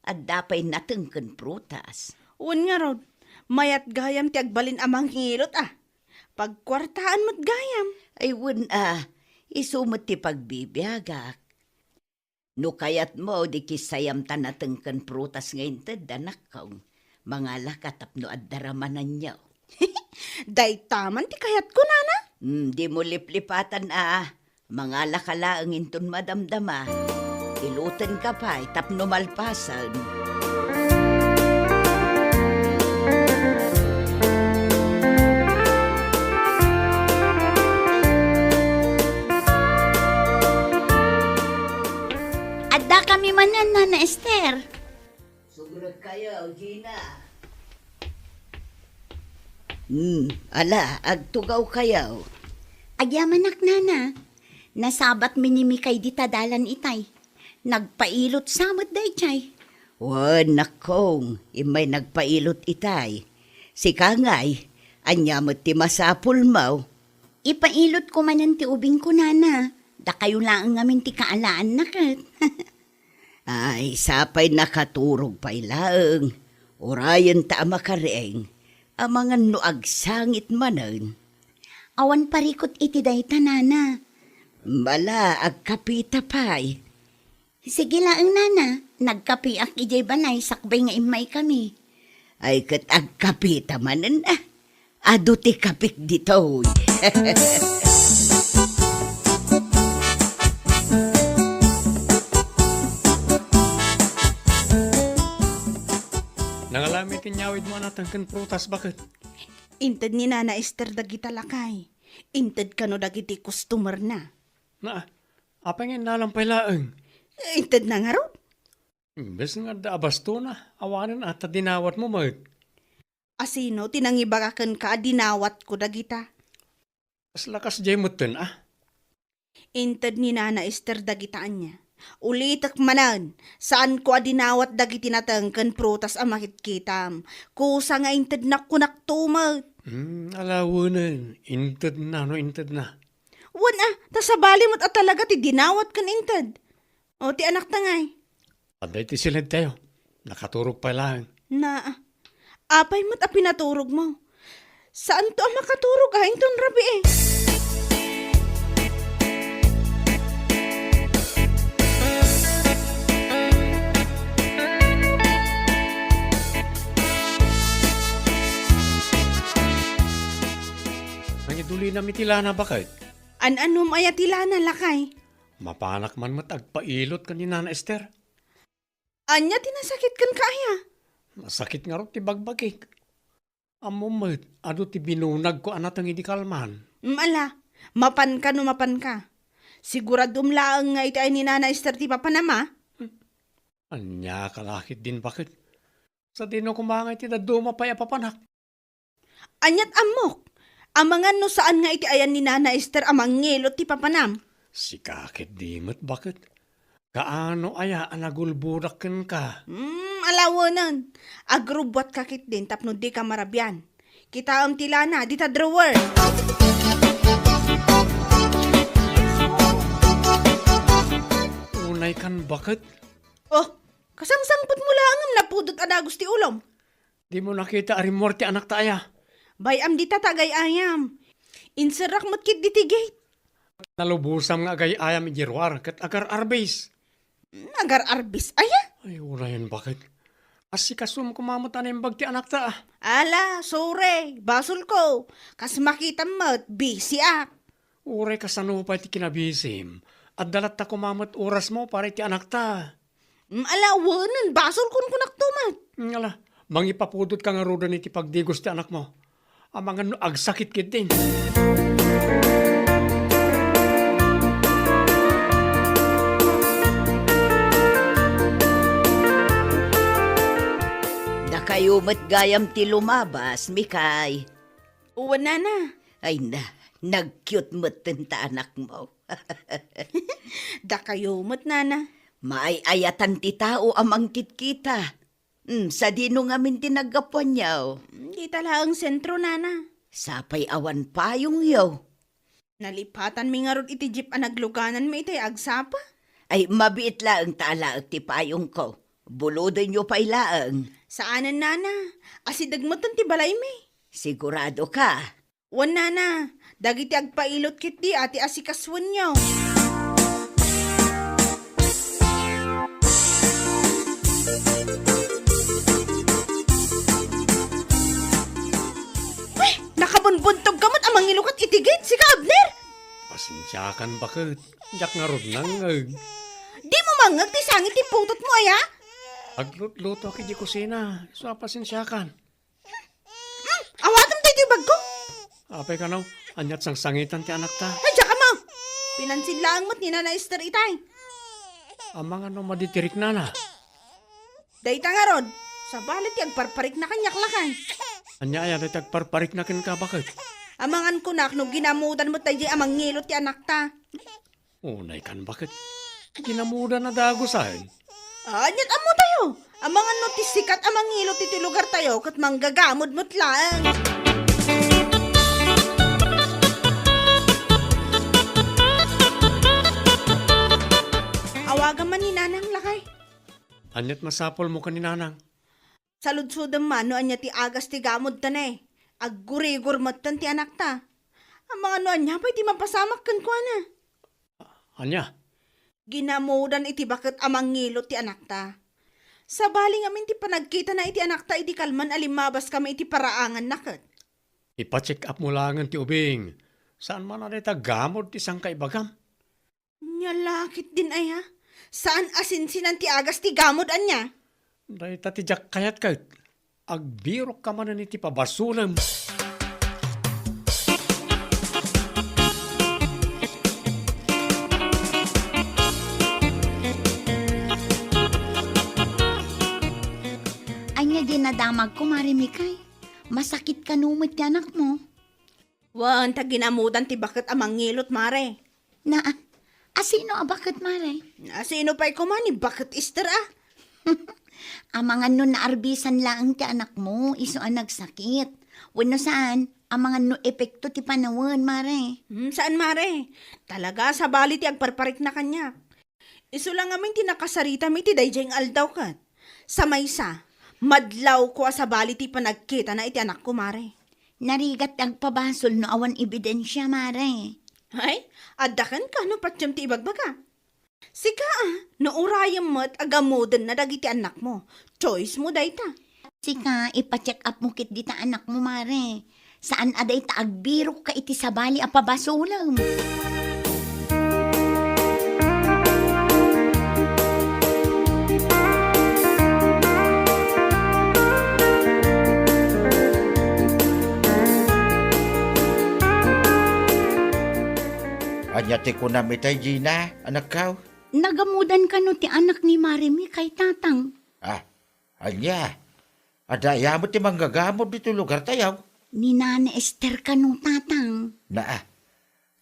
Adda pay nateng ken prutas. Wen ngarud, mayat gayam ti agbalin a mangilot, a. Pagkuartaan met gayam. Ay, wen a, isu met ti pagbibiagak. No kayatmo, di kissayam ta nateng ken prutas nga inted, anakkong. Mangalaka tapno adda ramananyo. Dayta man ti kayatko, Nana. Hmm, dimo liplipatan a. Mangalaka laeng inton madamdama. Ilutenka pay tapno malpasen. Addakami manen, Nana Ester. Sumrekkayo, Gina. Hmm, ala, agtugawkayo. Agyamanak, Nana. Nasabatmi ni Mikay dita dalan itay. Nagpailot sa met daydiay. Wen, nakkong, immay nagpailot itay. Sika ngay, ania met ti masapulmo? Ipailotko manen ti ubingko, Nana. Dakayo laeng ngamin ti kaalaanna ket. Ay, sapay nakaturog pay laeng. Urayenta a makareng. Amangan no agsangit manen. Awan parikut iti dayta, Nana. Ala, agkapita pay. Sige laeng, Nana. Nagkapiak idiay balay sakbay nga immaykami. Ay, ket agkapita manen, a. Adu ti kapik ditoy. Nangalami ti inyawidmo a nateng ken prutas, baket? Inted ni Nana Ester dagita, lakay. Inted kano dagiti customer-na. Na, apay nga innalam pay laeng? Intedna ngarud. Imbes nga adda a bastona, awanen a ta dinawatmo met. Asino ti nangibaga kenka a dinawatko dagita? Kasla kasdiay metten, a. Inted ni Nana Ester dagita ania. Ulitek manen, saanko a dinawat dagiti nateng ken prutas a makitkitam. Kusa nga intednak kunakto met. Hmm, alawenen, intedna no intedna. Wen a, ta sabali met a talaga ti dinawat ken inted. O, ti anakta ngay? Adda iti siledtayo. Nakaturog pay laeng. Naa. Apay met a pinaturogmo? Saanto a makaturog a inton rabii. Nangidulinam iti lana, baket? An-anom aya ti lana, lakay? Mapanak man met agpailot ken ni Nana Ester. Ania ti nasakit kenka aya? Nasakit ngarud ti bagbagik. Ammom met, adu ti binunagko a nateng idi kalman. Mm, ala, mapanka no mapanka. Siguradom laeng nga iti ay ni Nana Ester ti papanam, a? Ania kalakit din, baket? Sadino koma nga iti dadduma pay a papanak? Aniat ammok? Amangan no saan nga iti ayan ni Nana Ester a mangilot ti papanam? Sika ket di met, baket. Kaano aya a nagulbodak kenka? Hmm, alawenen. Agrubbuatka ketdin tapno dika marabian. Kitaem ti lana dita drawer. Unay kan, baket. Oh, kasangsangpetmo laeng ngem napudot a dagus ti ulom. Dimo nakita a rimmuar ti anakta aya? Bay-am dita ta agay-ayam. Inserrak met ketdi ti gate. Nalubosam nga agay-ayam idiay ruar ket agar-arbis. Agar-arbis aya? Ay, unayen baket. Asikasom koma met a naimbag ti anakta. Ala, sorry. Basolko. Kas makitam met, busyak. Uray kasano pay ti kinabisim, adda latta koma met orasmo para iti anakta. Mm, ala, wenen, basolkon kunakto met. Mm, ala, mangipapudotka ngaruden iti pagdigos ti anakmo. Amangan no agsakit ketdin. Dakayo met gayam ti lumabas, Mikay. Wen, nana. Ay na, nag-cute metten ta anakmo. Dakayo met, nana. Maay-ayatan ti tao a mangkitkita. Hmm, sadino ngamin ti naggapuanyo? Dita laeng sentro, nana. Sapay awan payongyo. Nalipatanmi ngarud iti jeep a naglugananmi itay agsapa. Ay, mabiit laeng ta alaek ti payongko. Bulodenyo pay laeng. Saanen, nana. Asideg metten ti balaymi. Sigurado ka? Wen, nana. Dagiti agpailot ketdi a ti asikasoenyo. Uy, nakabunbuntog ka met a mangilukat iti gate, sika, Abner? Pasensiakan, baket. Diak ngarud nangngeg. Dimo mangngeg ti sangit ti putotmo, aya? Aglutlutoak iti kusina. Isu a pasensiakan. Hmm, awatem daytoy bagko. Apay kano, ania't sangsangitan ti anakta? Ay, diak ammo. Pinansin laeng met ni Nana Esther itay. Amangan no madi ti riknana? Dayta ngarud, sabali ti agparparikna kaniak lakay. Ania aya dayta agparparikna kenka, baket? Amangan kunak no ginamudan met daydiay a mangngilot ti anakta. Unay kan, baket? Ginamudan a dagusen. Ania't ammotayo? Amangan no ti sikat a mangngilot iti lugartayo ket manggagamod met laeng. Awagam man ni Nanang, lakay. Ania't masapulmo ken ni Nanang? Saludsodem man no ania ti agas ti gamodta ne. Aggurigor metten ti anakta. Amangan no ania pay ti mapasamak kenkuana. Ania? Ginamudan iti baket a mangngilot ti anakta. Sabali ngamin ti panagkitana iti anakta idi kalman a limmabaskami iti paraanganna ket. Ipa-check up mo laengen ti ubing. Saan man a dayta gamod ti sangkaibagam? Nia la ketdin aya? Saan a sinsinan ti agas ti gamod, ania? Dayta ti diak kayat ket. Agbirokka manen iti pabasolem. Ania diay nadamagko, Mare Mikay? Masakit kano met ti anakmo? Wen, ta ginamudan ti baket a mangngilot, Mare. Na, asino a baket, Mare? Asino pay koma ni baket Ester a? Amangan no naarbisan laeng ti anakmo, isu a nagsakit. Wenno saan, amangan no epekto ti panawen, Mare. Hmm, saan, Mare. Talaga, sabali ti agparparikna kaniak. Isu la ngamin ti nakasaritami iti daydiay nga aldaw ket. Sa maysa, madlawko a sabali ti panagkitana iti anakko, Mare. Narigat ti agpabasol no awan ebidensia, Mare. Ay, adda kenka no patiem ti ibagbaga. Sika, a, no urayem met a gamodenna dagiti annakmo, choice mo dayta. Sika, ipa-check up mo ketdi ta anakmo, Mare. Saan a dayta agbirokka iti sabali a pabasolem. Ania ti kunam itay, Gina, anakkaw? Nagamodan kano ti anak ni Mare Mikay, Tatang? Ah, ania? Adda aya met ti manggagamod ditoy lugartayo? Ni Nana Ester kano, Tatang. Naa,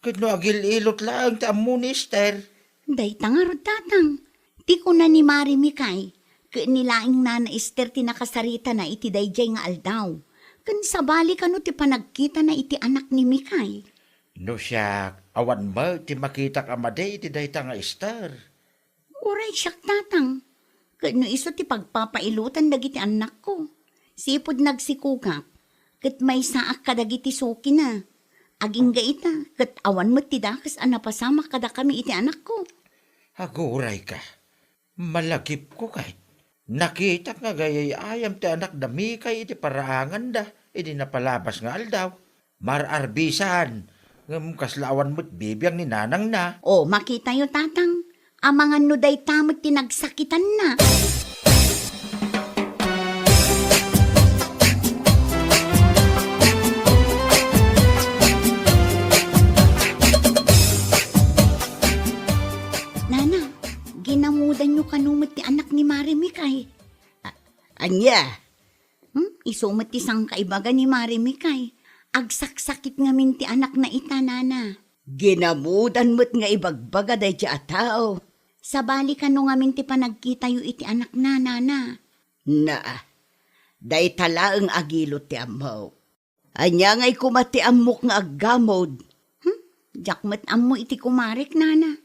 ket no agil-ilot laeng ti ammo ni Ester? Dayta ngarud, Tatang. Ti kuna ni Mare Mikay, ket ni laeng Nana Ester ti nakasaritana iti daydiay nga aldaw. Ken sabali kano ti panagkitana iti anak ni Mikay? No siak, awan met ti makitak a madi iti dayta nga Ester. Uray siak, Tatang, ket no isu ti pagpapailotan dagiti annakko, sipud nagsikogak, ket maysaak kadagiti sukina. Agingga ita, ket awan met ti dakes a napasamak kadakami iti anakko. Agurayka. Malagipko kay. Nakitak nga agayayam ti anakda Mikay iti paraanganda idi napalabas nga aldaw. Mar-arbisan, ngem kasla awan met bibiag ni nanangna. O, makitayo, Tatang. Amangan no dayta met ti nagsakitanna. Nana, ginamudanyo kano met ti anak ni Mare Mikay? A-, ania? Hmm? Isu met ti sangkaibaga ni Mare Mikay. Agsaksakit ngamin ti anakna ita, Nana. Ginamudan met nga ibagbaga daydiay a tao. Sabali kano ngamin ti panagkitayo iti anakna, Nana? Naa, dayta laeng agilot ti ammok. Ania ngay koma ti ammok nga aggamod? Hmm? Diak met ammo iti kumarek, Nana.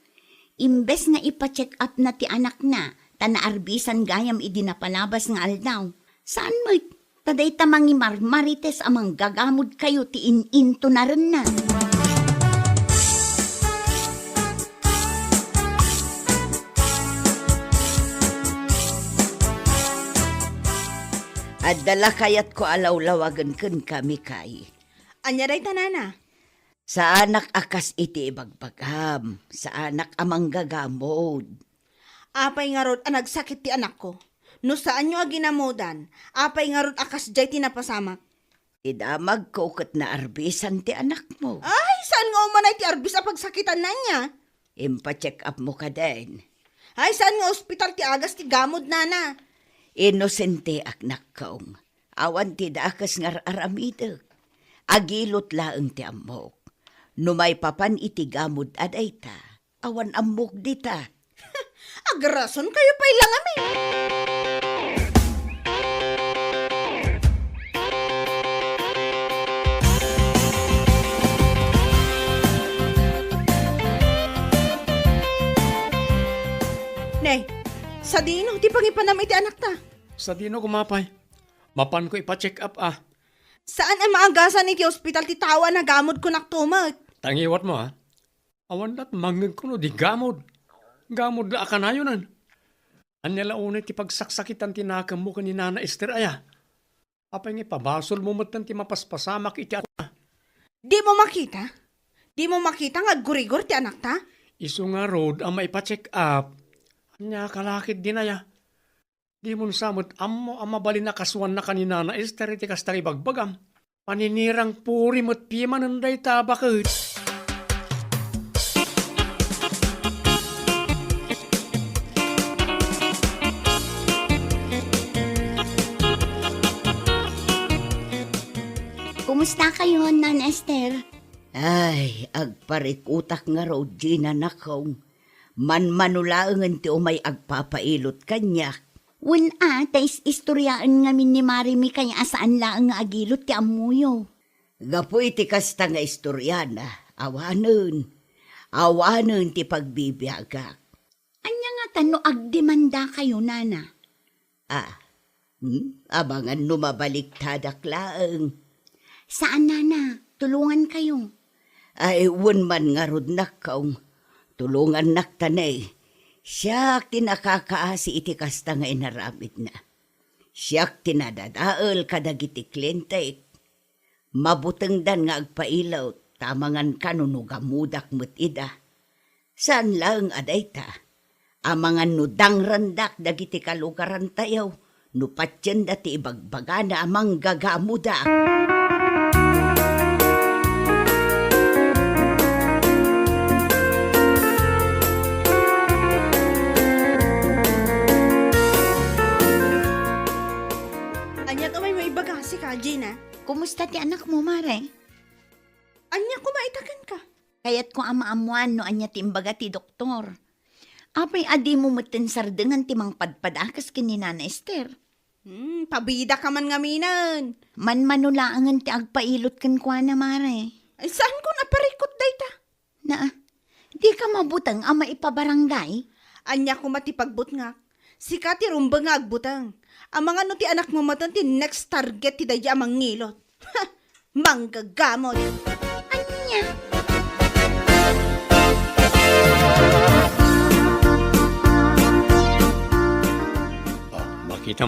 Imbes nga ipa-check up na ti anakna, ta naarbisan gayam idi napalabas nga aldaw. Saan met? Ta dayta mangimarmarites a manggagamod kayo ti in-intonarenna. Adda la kayatko a lawlawagen kenka, Mikay. Ania dayta, Nana? Saanak a kas iti ibagbagam, saanak a manggagamod. Apay ngarud a nagsakit ti anakko? No saanyo a ginamudan, apay ngarud a kasdiay ti napasamak? Ti damagko ket naarbisan ti anakmo. Ay, saan nga umanay ti arbis a pagsakitanna, ania? Impa-check up mo kaden. Ay, saan nga ospital ti agas ti gamod, Nana? Inosenteak, nakkong. Awan ti dakes nga ar-aramidek. Agilot laeng ti ammok. No maipapan iti gamod a dayta, awan ammok dita. Agrasonkayo pay la ngamin. Ne, sadino ti pangipanam iti anakta? Sadino koma pay? Mapanko ipa-check up, a. Saan a maagasan iti ospital ti tao a nagamod, kunak to met. Tangiwat mo, a. Awan lat mangngegko no di gamod. Gamod la a kanayonan. Ania la unay ti pagsaksakitan ti nakemmo ken ni Nana Ester aya? Apay nga ipabasolmo metten ti mapaspasamak iti atona? Dimo makita? Dimo makita nga aggurigor ti anakta? Isu ngarud a maipa-check up. Ania ka la ketdin aya? Dimon sa met ammo a mabalin a kasuannaka ni Nana Ester iti kasta nga ibagbagam. Paninirang puri met pimanen dayta a baket. Kumusta kayo, Nana Ester? Ay, agparikutak ngarud, Gina, nakong. Manmano laengen ti umay agpapailot kaniak. Wen a, ta is-istoriaen ngamin ni Mare Mikay a saan laeng nga agilot ti ammoyo. Gapu iti kasta nga istoriana, awanen. Awanen ti pagbibiagak. Ania ngata no agdemandakayo, Nana? Ah, hmm? Amangan no mabaliktadak laeng. Saan, Nana, tulongankayo. Ay, wen man ngarud, nakkaong. Tulongannakta ne. Siak ti nakakaasi iti kasta nga inaramidna. Siak ti nadadael kadagiti klientek. Mabutengdan nga agpailot, ta amangan kano no gamodak met ida. Saan laeng a dayta, amangan no dangrandak dagiti kalugarantayo, no patienda ti ibagbagana a manggagamodak. Ania ti umay maibaga, sika, Gina? Kumusta ti anakmo, Mare? Ania koma ita kenka? Kayatko a maammoan no ania ti imbaga ti doktor. Apay a dimo metten sardengan ti mangpadpadakes ken ni Nana Ester? Hmm, pabidaka man ngaminen. Manmano laengen ti agpailot kenkuana, Mare. Ay, saankon a parikut dayta. Naa, dika mabuteng a maipabarangay? Ania koma ti pagbutngak? Sika ti rumbeng nga agbuteng. Amangan no ti anakmo metten ti next target ti daydiay a mangilot. Ha! Manggagamot! Ania?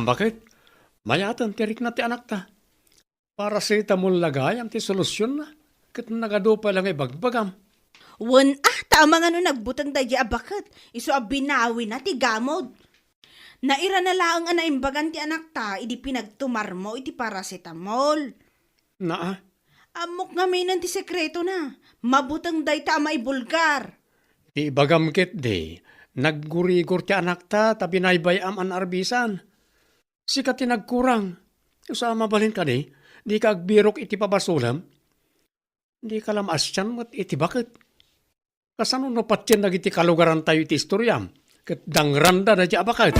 Baket, mayaten ti rikna ti anakta. Paracetamol la gayam ti solusionna, ket nagadu pay la nga ibagbagam. Wen, ah, ta amangan no nagbuteng daydi a baket, isu a binawina ti gamod. Nairana laeng a naimbagan ti anakta idi pinagtumarmo iti paracetamol. Naa. Ammok ngaminen ti sekretona. Mabuteng dayta a maibulgar. Ti ibagam ketdi, naggurigor ti anakta ta binaybay-am a naarbisan. Sika ti nagkurang. Sa mabalin kadi, dika agbirok iti pabasolem? Dika la maasian met iti baket. Kasano no patien dagiti kalugarantayo iti istoriam, ket dangranda daydi a baket?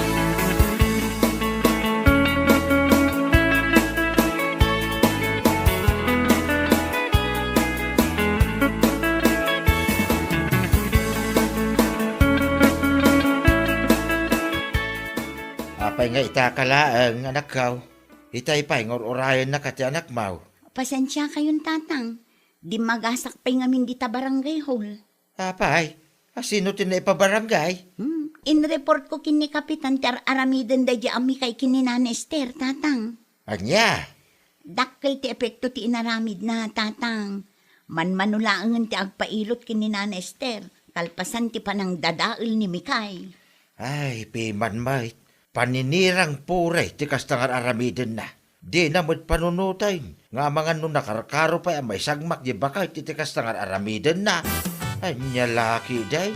Apay nga itaka laeng, anakko? Itay pay nga ur-urayennaka ti anakmo. Pasensiakayon, Tatang. Dimmagasak pay ngamin dita barangay hall. Apay, a sino ti naipabarangay? Hmm, inreportko ken ni Kapitan ti ar-aramiden daydi a Mikay ken ni Nana Ester, Tatang. Ania? Dakkel ti epekto ti inaramidna, Tatang. Manmano laengen ti agpailot ken ni Nana Ester, kalpasan ti panangdadael ni Mikay. Ay, piman met. Paninirang puray ti kasta nga ar-aramidenna. Dina met panunoten nga amangan no nakarkaro pay a maisagmak di baket iti kasta nga ar-aramidenna. Ania la ketdi?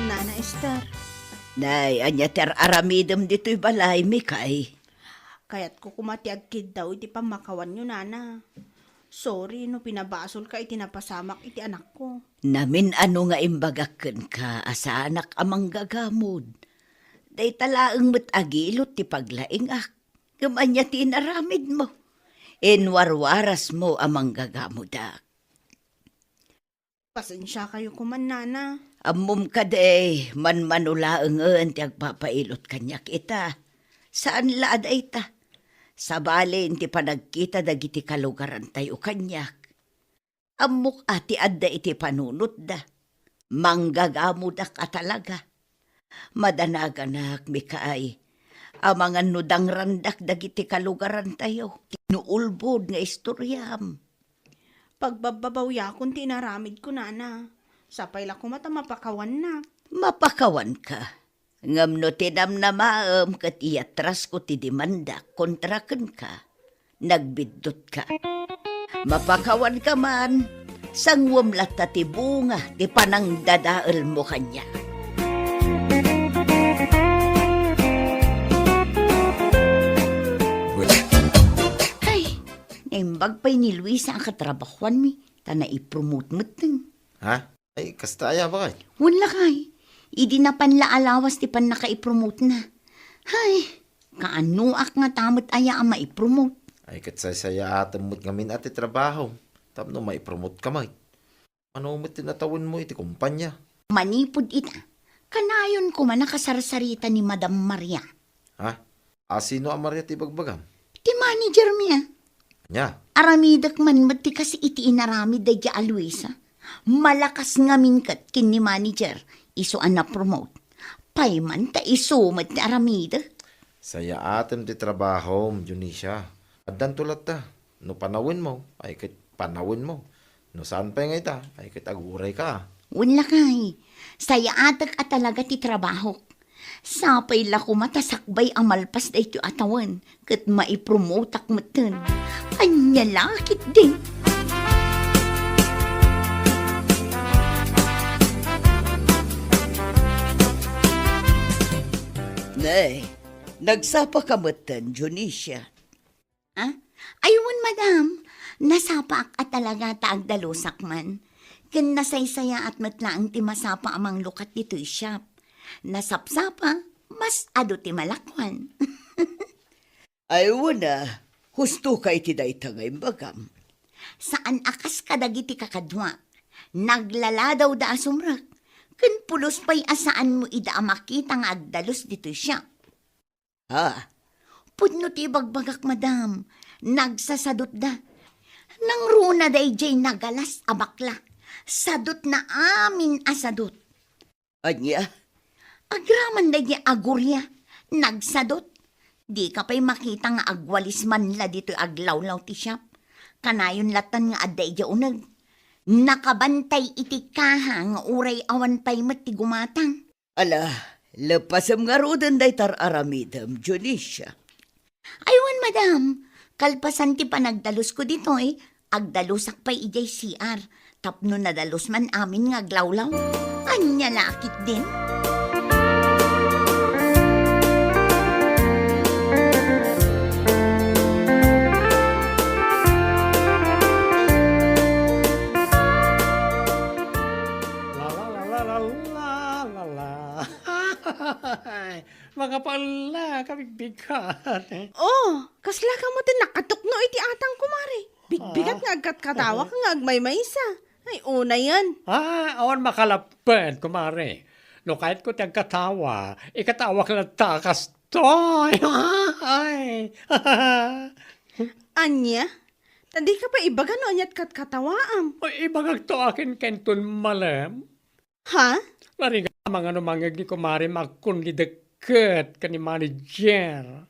Nana Ester. Nay, ania ti ar-aramidem ditoy balay, Mikay? Kayatko koma ti agkiddaw iti pammakawanyo, Nana. Sorry no pinabasolka iti napasamak iti anakko. Namin-ano nga imbagak kenka a saanak a manggagamod. Dayta laeng met agilot ti paglaingak. Ngem ania ti inaramidmo? Inwarwarasmo a manggagamodak. Pasensiakayo koma, Nana. Ammom kadi, manmano laengen ti agpapailot kaniak ita. Saan la a dayta. Sabali ti panagkita dagiti kalugarantayo kaniak. Ammok a ti adda iti panunotda. Manggagamodak a talaga. Madanaganak, Mikay. Amangan no dangrandak dagiti kalugarantayo. Ti naulbod nga istoriam. Pagbabbabawiakon ti inaramidko, Nana. Sapay la koma ta mapakawannak. Mapakawanka. Ngem no tinamnamaem ket iyatrasko ti demandak kontra kenka, nagbiddutka. Mapakawanka man, sanguem latta ti bunga ti panangdadaelmo kaniak. Ay, naimbag pay ni Luisa a katrabahoanmi, ta naipromote metten. Ha? Ay, kasta aya, baket? Wen lakay. Idi napan la a lawas ti pannakaipromotena. Hay, kaanoak ngata met aya a maipromote. Ay, ket saysayaatem met ngamin a ti trabaho. Tapno maipromote ka met. Mano met ti natawenmo iti kompanya? Manipud ita, kanayon koma nakasarsarita ni Madam Maria. Ha? A sino a Maria ti ibagbagam? Ti manager mi a. Ania? Aramidek man met ti kas iti inaramid daydi a Luisa. Malakas ngamin ket ken ni manager, isu a na-promote. Pay man ta isu met ti aramidek. Sayaatem ti trabahom, Dionisia. Addanto latta. No panawenmo, ay ket panawenmo. No saan pay nga ita, ay ket agurayka. Wen lakay, sayaatek a talaga ti trabahok. Sapay la koma ta sakbay a malpas daytoy a tawen, ket maipromotak metten. Ania la ketdi? Ne, nagsapa ka metten, Dionisia. Ah? Ay, wen, madam. Nasapaak a talaga ta agdalusak man. Ken nasaysayaat met laeng ti masapa a manglukat ditoy shop. Nasapsapa, mas adu ti malakuan. Ay, wen a, husto ka iti dayta nga imbagam. Saan a kas kadagiti kakaduak. Naglaladawda a sumrek. Ken pulos pay a saanmo ida a makita nga agdalus ditoy shop. Ha? Pudno ti ibagbagak, madam. Nagsasadutda. Nangruna daydiay nagalas a bakla. Sadutna amin a sadut. Ania? Agraman daydiay a guria, nagsadut. Dika pay makita nga agwalis man la ditoy aglawlaw ti siap. Kanayon latan nga adda idiay uneg. Nakabantay iti kaha nga uray awan pay met ti gumatang. Ala, lepasem ngaruden dayta ar-aramidem, Dionisia. Ay wen, madam, kalpasan ti panagdalusko ditoy, agdalusak pay idiay C R, tapno nadalus man amin nga aglawlaw. Ania la a ketdin? La, la, la, la, la, la, la, la. Makapaella, kabigbigat. Oh, kasla ka met ti nakatukno iti atang, kumare. Bigbigat Ah. nga agkatkatawak nga agmaymaysa. Ay, unayen. Ah, awan makalapped, kumare. No kayatko ti agkatawa, ikatawak latta kastoy. Ay. Ania? Ta dika pay ibaga no aniat katkatawaam. Ay, ibagakto akin kenton malem. Ha? Narigat, mangano mangngeg ni kumare, makon ni dekket ken ni manager.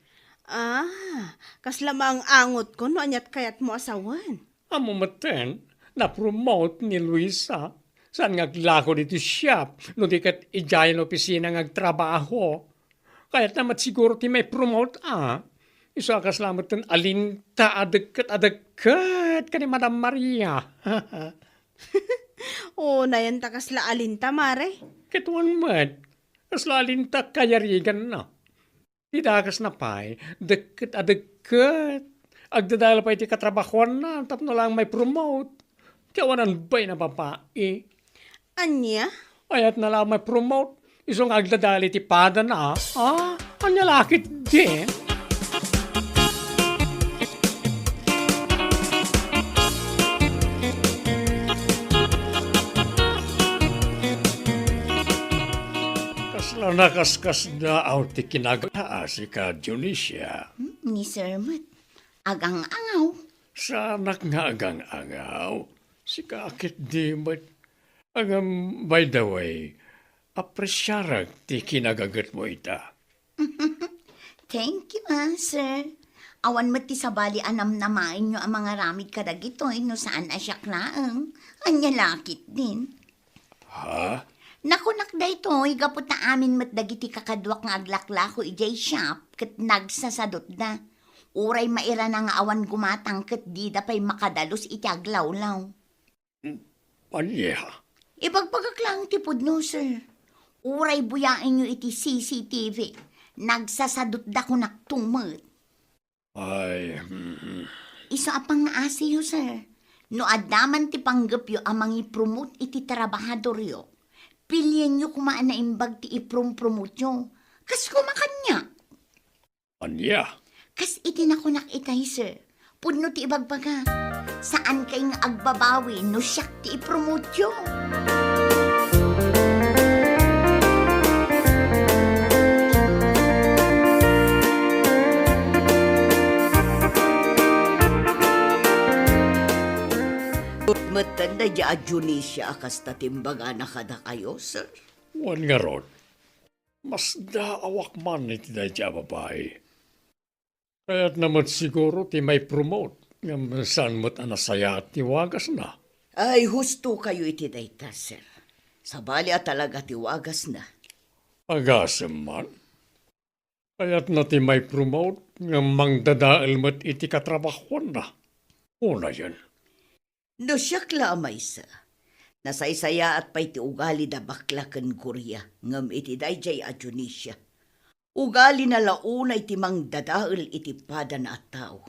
Ah, kasla maang-angotko no aniat kayatmo a sawen. Ammo metten, na-promote ni Luisa. Saan nga aglako ditoy siap, no di ket idiay opisina nga agtrabaho. Kayatna met siguro ti mai-promote, a. Isu a kasla metten alinta a dekket a dekket ken ni Madam Maria. Unayen ta kasla alinta, mare. Ket wen met, kasla alinta kayariganna. Ti dakesna pay, dekket a dekket. Agdadael pay ti katrabahoanna tapno laeng mai-promote. Ti awanan bain a babai. Ania? Kayatna laeng mai-promote. Isu nga agdadael iti padana. Ah, ania la a ketdi? Kasla nakaskasdaaw ti kinag-, a, sika, Dionisia. Hmm, ni Sir met. Agang-angaw. Saanak nga agang-angaw. Sika a ketdi met. Ngem, by the way, apresiarek ti kinagagetmo ita. Thank you, ah, sir. Awan met ti sabali a namnamaenyo a mangaramid kadagitoy no saan a siak laeng. Ania la a ketdin? Ha? Nakunak daytoy gapu ta amin met dagiti kakaduak nga aglaklako idiay shop ket nagsasadutda. Uray mairana nga awan gumatang ket dida pay makadalus iti aglawlaw. Ania? Ibagbagak laeng ti pudno, sir. Uray buyaenyo iti C C T V. Nagsasadutda kunak met. Ay, mhm. Isu a pangngaasiyo, sir. No adda man ti panggepyo a mangipromote iti trabahadoryo, pilienyo koma a naimbag ti iprompromotyo. Kas koma kaniak. Ania? Kas iti nakunak itay, sir. Pudno ti ibagbagak. Saankay nga agbabawi no siak ti ipromotyo. Metten daydiay a Dionisia a kasta ti imbagana kadakayo, sir? Wen ngarud. Masdaawak man iti daydiay a babai. Kayatna met siguro ti mai-promote, ngem saan met a nasayaat ti wagasna. Ay, husto kayo iti dayta, sir. Sabali a talaga ti wagasna. Agasem man. Kayatna ti mai-promote, ngem mangdadael met iti katrabahuanna. Unayen. No siak la a maysa, nasaysayaat pay ti ugali da bakla ken guria ngem iti daydiay a Dionisia, ugalina la unay ti mangdadael iti padana a tao.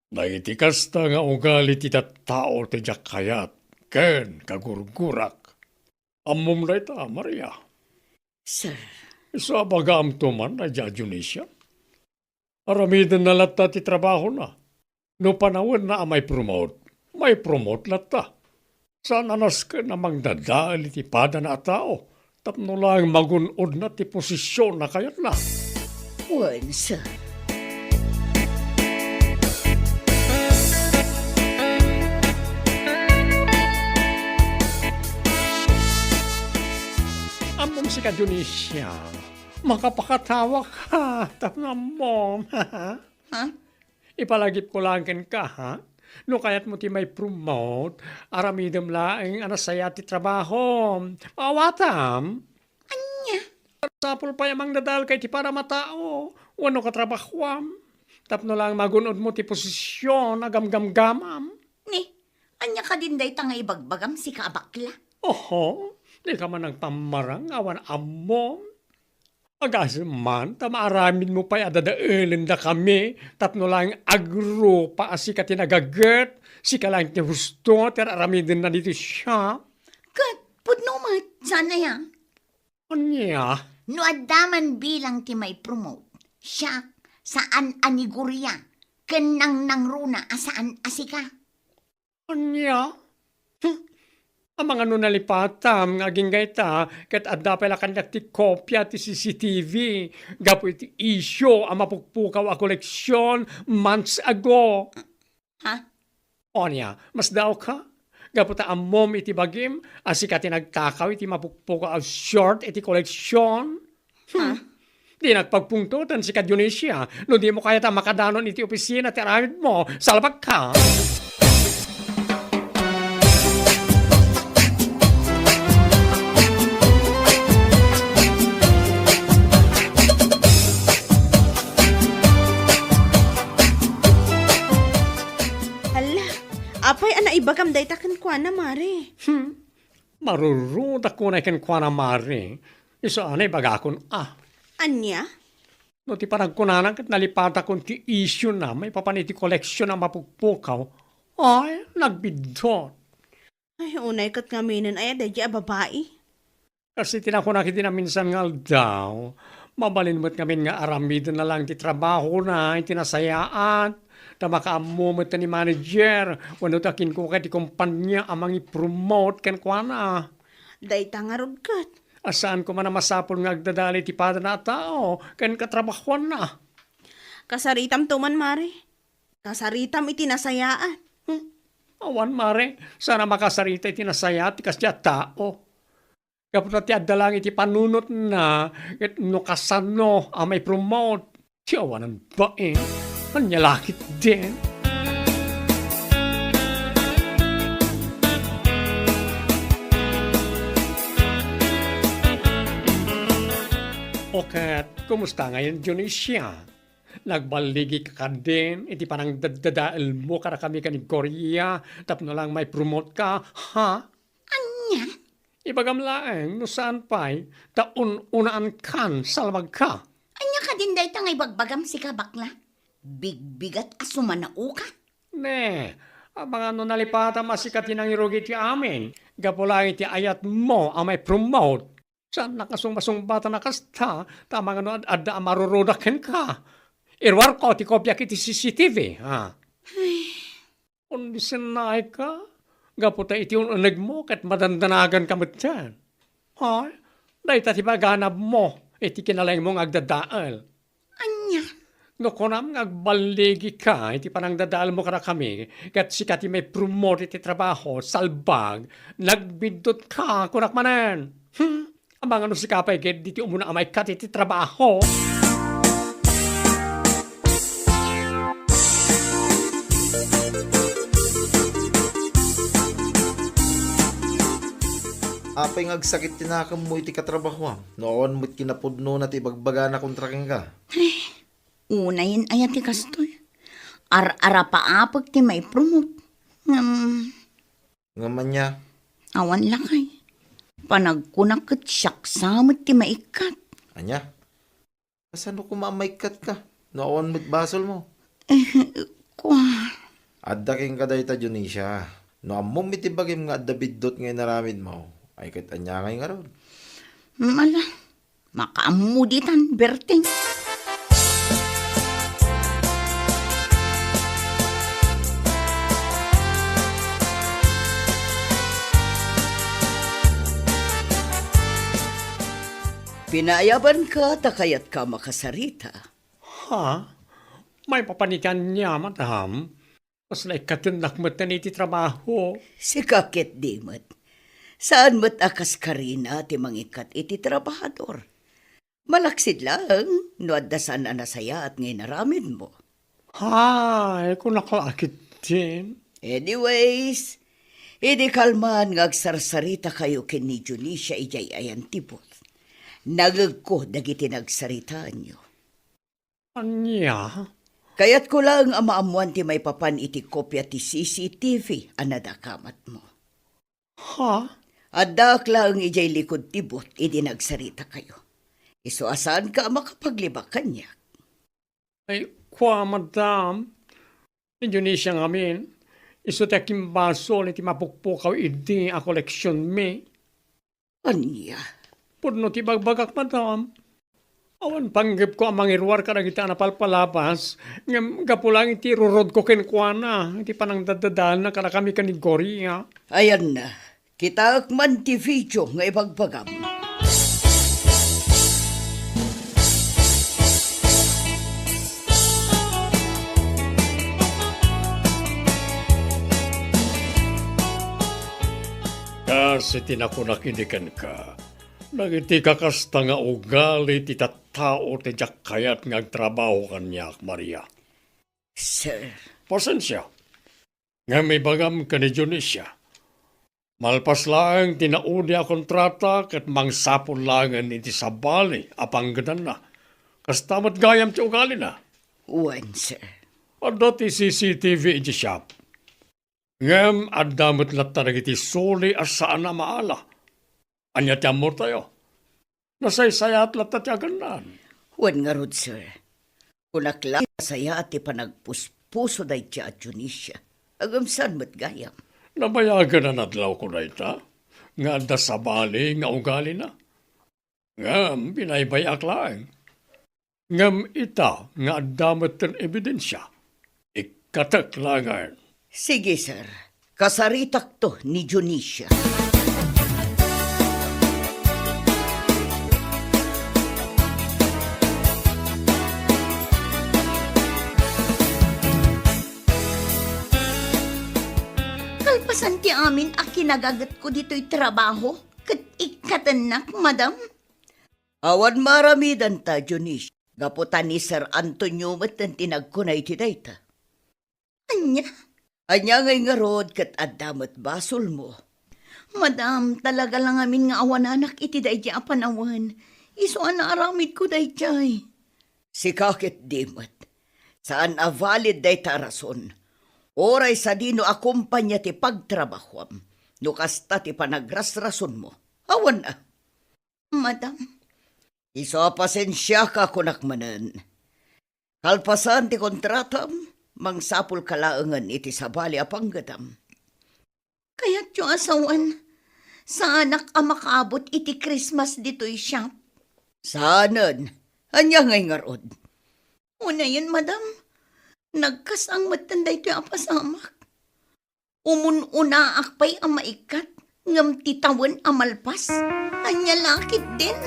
Dagiti kasta nga ugali ti tattao ti diak kayat ken kagurgurak. Ammom dayta, Maria. Sir. Isu a bagaamto man daydiay a Dionisia. Aramidenna latta ti trabahona. No panawenna a mai-promote, mai-promote latta. Saan a nasken a mangdadael iti padana a tao tapno laeng magun-odna ti posisionna kayatna. Wen, sir. Sika, Dionisia, makapakatawa ka, tapno ammom. Ha? Ipalagipko laeng kenka, ha? No kayatmo ti mai-promote, aramidem laeng a nasayaat ti trabahom. Maawatam? Ania? Sapul pay a mangdadaelka iti panamatao wenno katrabahoam tapno laeng magun-odmo ti posision a gamgamgamam. Ni, ania kadin dayta nga ibagbagam, sika a bakla? Oho, dika man nagpammarang awan ammom. Agasem man ta maaramidmo pay a dadaelendakami tapno laeng agrupa a sika ti nagaget, sika laeng ti husto ti ar-aramidenna ditoy siak. Ket pudno met, saan aya? Ania? No adda man bilang ti mai-promote, siak, saan a ni Gloria, ken nangnangruna a saan a sika. Ania? Hmm. Amangan no nalipatam nga agingga ita, ket adda pay la kaniak ti kopia ti C C T V gapu iti isyu a mapukpukaw a koleksion months ago. Ha? Ania, masdaawka? Gapu ta ammom iti bagim a sika ti nagtakaw iti mapukpukaw a short iti koleksion? Hmm. Ha? Dinak pagpungtoten, sika, Dionisia, no dimo kayat a makadanon iti opisina ti aramidmo. Salbagka! Hala, apay a naibagam dayta kenkuana, Mare? Hmm. Marurudak unay kenkuana, Mare. Isu a naibagakon a. Ania? No ti panagkunana ket nalipatakon ti isyuna maipapan iti koleksion a mapukpukaw, ay, nagbiddut. Ay, unay ket ngaminen aya daydiay a babai. Kas iti nakunak iti naminsan nga aldaw, mabalin met ngamin nga aramidenna laeng ti trabahona iti nasayaat, ta makaammo met ni manager wenno ta kinkuka iti kompania a mangipromote kenkuana. Dayta ngarud ket. A saan koma a masapul nga agdadael iti padana a tao ken katrabahuanna. Kasaritamto man, Mare. Kasaritam iti nasayaat. Hmm. Awan, Mare, saan a makasarita iti nasayaat ti kasdiay a tao. Gapu ta ti adda laeng iti panunotna ket no kasano a maipromote. Ti awanan bain. Ania la ketdin? O ket, kumusta ngayon, Dionisia? Nagballigika kadin iti panangdadadaelmo kadakami ken ni Gloria tapno laeng maipromote ka, ha? Ania? Ibagam laeng no saan pay ta un-unaankan, salbagka. Ania kadin dayta nga ibagbagam, sika, bakla? Bigbigat a sumanaoka? Ne, amangan no nalipatam a sika ti nangirugi iti amin gapu laeng iti ayatmo a maipromote. Saannak a sungbasungbatan a kasta, ta amangan no ad-adda a marurudak kenka. Iruarko ti kopiak iti C C T V, ha? Ay. Ondisinnaayka, gapu ta iti un-unegmo ket madandanaganka metten. Ha? Dayta ti maganabmo iti kinalaingmo nga agdadael. Ania? No kunam nga agballigika iti panangdadaelmo kadakami, ket sika ti maipromote iti trabaho, salbag, nagbiddutka, kunak manen. Hmm? Amangan no sika pay ket ditoy umuna a maikkat iti trabaho. Apay nga agsakit ti nakemmo iti katrabahoam no awan met kinapudnona ti ibagbagana kontra kenka? Ay, unayen aya ti kastoy? Ar-arapaapek ti maipromote. Ngem, Ngem ania? Awan lakay. Panagkunak ket siak sa met ti maikkat. Ania? Kasano koma a maikkatka no awan met basolmo? Eh, kua. Adda kenka dayta, Dionisia. No ammom iti bagim nga adda biddut nga inaramidmo, ay ket ania ngay ngarud? Mala, makaammo ditan, Berting. Pinaayabanka ta kayatka makasarita. Ha? Maipapan iti ania, madam? Kasla ikkatennak metten iti trabaho. Sika ket di met. Saan met a kas karina ti mangikkat iti trabahador. Malaksid laeng no adda saan a nasayaat nga inaramidmo. Hay, kunak la a ketdin. Anyways, idi kalman nga agsarsarita kayo ken ni Dionisia idiay ayan ti booth, nangegko dagiti nagsaritaanyo. Ania? Kayatko laeng a maammoan ti maipapan iti kopia ti C C T V a nadakamatmo. Ha? Addaak laeng idiay likud ti booth idi nagsarita kayo. Isu a saanka a makapaglibak kaniak. Ay, kua, madam. Ni Dionisia ngamin, isu ti akimbasol iti mapukpukaw idi a koleksionmi. Ania? Pudno ti bagbagak, madam. Awan panggepko a mangiruar kadagiti a napalpalabas, ngem gapu laeng iti irurodko kenkuana, iti panangdaddadaanna kadakami ken ni Gloria. Ayanna, kitaek man ti video nga ibagbagam. Kas iti nakunak idi kenka, dagiti kakasta nga ugali ti tattao ti diak kayat nga agtrabaho kaniak, Maria. Sir. Pasensia. Ngem ibagam ken ni Dionisia, malpas laeng ti naudi a kontrata ket mangsapul laengen iti sabali a panggedanna. Kasta met gayam ti ugalina. Wen, sir. Adda ti C C T V iti shop. Ngem adda met latta dagiti suli a saan a maala. Ania ti ammotayo? Nasaysayaat latta ti agannaan. Wen ngarud, sir. Kunak la, nasayaat ti panagpuspuso dayta a Dionisia. Ngem saan met gayam. Nabayagan a nadlawko dayta, nga adda sabali nga ugalina. Ngem binaybay-ak laeng. Ngem ita nga adda metten ebidensia, ikkatek laengen. Sige, sir. Kasaritakto ni Dionisia. Kalpasan ti amin a kinagagetko ditoy trabaho, ket ikkatennak, madam. Awan maaramidanta, Dionisia, gapu ta ni Sir Antonio metten ti nagkuna iti dayta. Ania? Ania ngay ngarud ket adda met basolmo? Madam, talaga la ngamin nga awananak iti daydi a panawen. Isu a naaramidko daydiay. Sika ket di met. Saan a valid dayta a rason. Uray sadino a kompania ti pagtrabahuam, no kasta ti panagrasrasonmo. Awan a. Madam. Isu a pasensiaka, kunak manen. Kalpasan ti kontratam, mangsapulka laengen iti sabali a panggedam. Kayatyo a sawen, saanak a makaabut iti Christmas ditoy shop? Saanen. Ania ngay ngarud? Unayen, madam. Nagkasang metten daytoy a pasamak. Umun-unaak pay a maikkat, ngem ti tawen a malpas, ania la ketdin?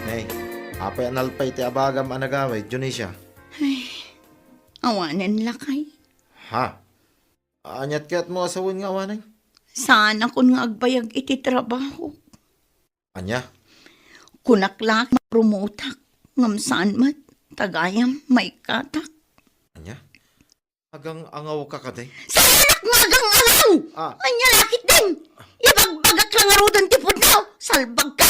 Hey, apay a nalpay ti abagam a nagawid, Dionisia? Ay, awanen lakay. Ha? Aniat kayatmo a sawen nga awanen? Saanakon nga agbayag iti trabaho. Ania? Kunak la a mapromotak, ngem saan met, ta gayam maikkatak. Ania? Agang-angawka kadi? Saanak nga agang-angaw! Ah. Ania la ketdin? Ibagbagak la ngaruden ti pudno, salbagka!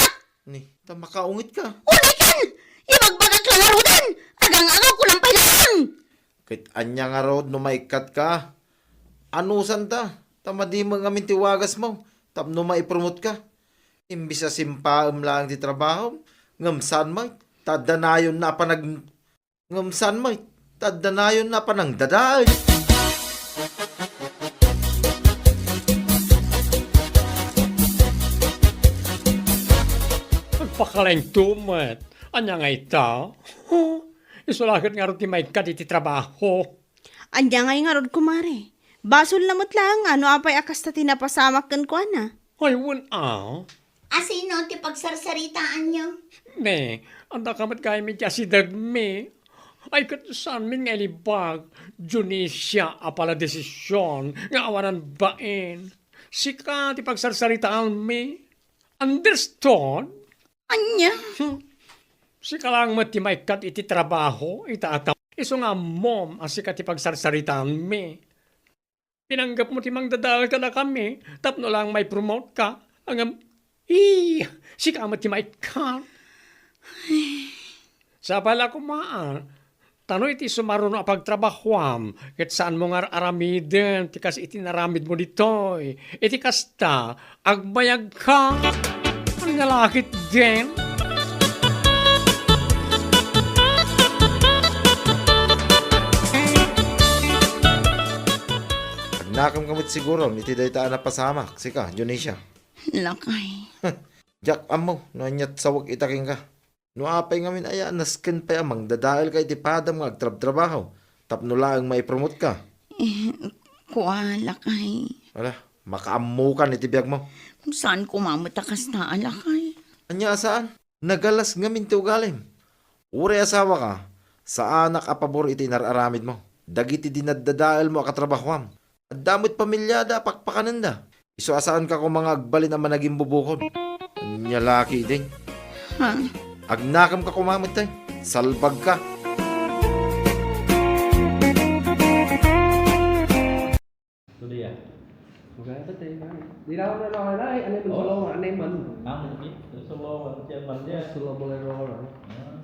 Ni, ta makaungitka. Unaykan! Ibagbagak la ngaruden, agang-angawko laeng pay laeng! Ket ania ngarud no maikkatka? Anusanta, ta madi met ngamin ti wagasmo tapno maipromotka. Imbes a simpaem laeng ti trabahom, ngem saan met, ta adda nayonna a panag-, ngem saan met, ta adda nayonna a panangdadael. Agpakalengto met. Ania nga ita? Isu la ket ngarud ti maikkat iti trabaho. Ania ngay ngarud, kumare? Basolna met laeng a no apay a kasta ti napasamak kenkuana. Ay, wen a. Asino ti pagsarsaritaanyo? Me, adda ka met gayam iti asidegmi. Ay, ket saanmin nga ilibak, Dionisia, a pala desision nga awanan bain. Sika ti pagsarsaritaanmi. Understood? Ania? Hmm. Sika laeng met ti maikkat iti trabaho, ita a tao. Isu nga ammom a sika ti pagsarsaritaanmi. Pinanggepmo ti mangdadael kadakami tapno laeng maipromote ka. Ngem, ee, sika met ti maikkat. Sapay la koma, a. Ta no iti sumaruno a pagtrabahoam, ket saanmo nga ar-aramiden ti kas iti naramidmo ditoy. Iti kasta, agbayagka. Ania la ketdin? Agnakemka met siguron iti dayta a napasamak, sika, Dionisia. Lakay. Diak ammo no ania't sawek ita kenka. No apay ngamin aya, nasken pay a mangdadaelka iti padam nga agtrabtrabaho tapno laeng maipromote ka. Eh, kua, lakay. Ala, makaammokan iti biagmo. Saan koma met a kasta a lakay? Ania a saan? Nagalas ngamin ti ugalim. Uray asawaka, saanak a pabor iti inar-aramidmo. Dagiti dinaddadaelmo a katrabahoam, adda met pamiliada a pakpakanenda. Isu a saanka koma nga agbalin a managimbubukod. Ania la ketdin? Ha? Agnakemka koma met, tay. Salbagka. Tuloy, ah. Maganda, tay, ba? Di na ako nanonood na, ay, ano yung Oh. Saloma, ano yung man? Ang, ito, Saloma, yan man, yan. Saloma, Saloma. Ah.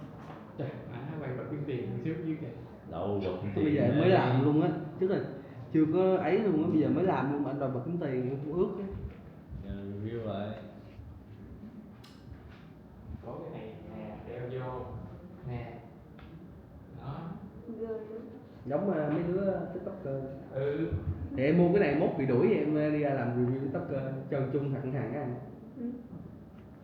Chà, à, mày bật kiếm tiền một xíu chứ kìa. Đâu, bật kiếm tiền. Bây giờ mới làm luôn á. Tức là chưa có ấy luôn á, bây giờ mới làm luôn mà anh đòi bật kiếm tiền, em cũng ước chứ. Giờ review lại. Có cái này nè, đeo vô. Nè. Đó. Giống, à, mấy đứa TikToker. Ừ. Thì em mua cái này mốt bị đuổi, em, à, đi ra làm review TikToker, cho chung thẳng hàng á. Ừ.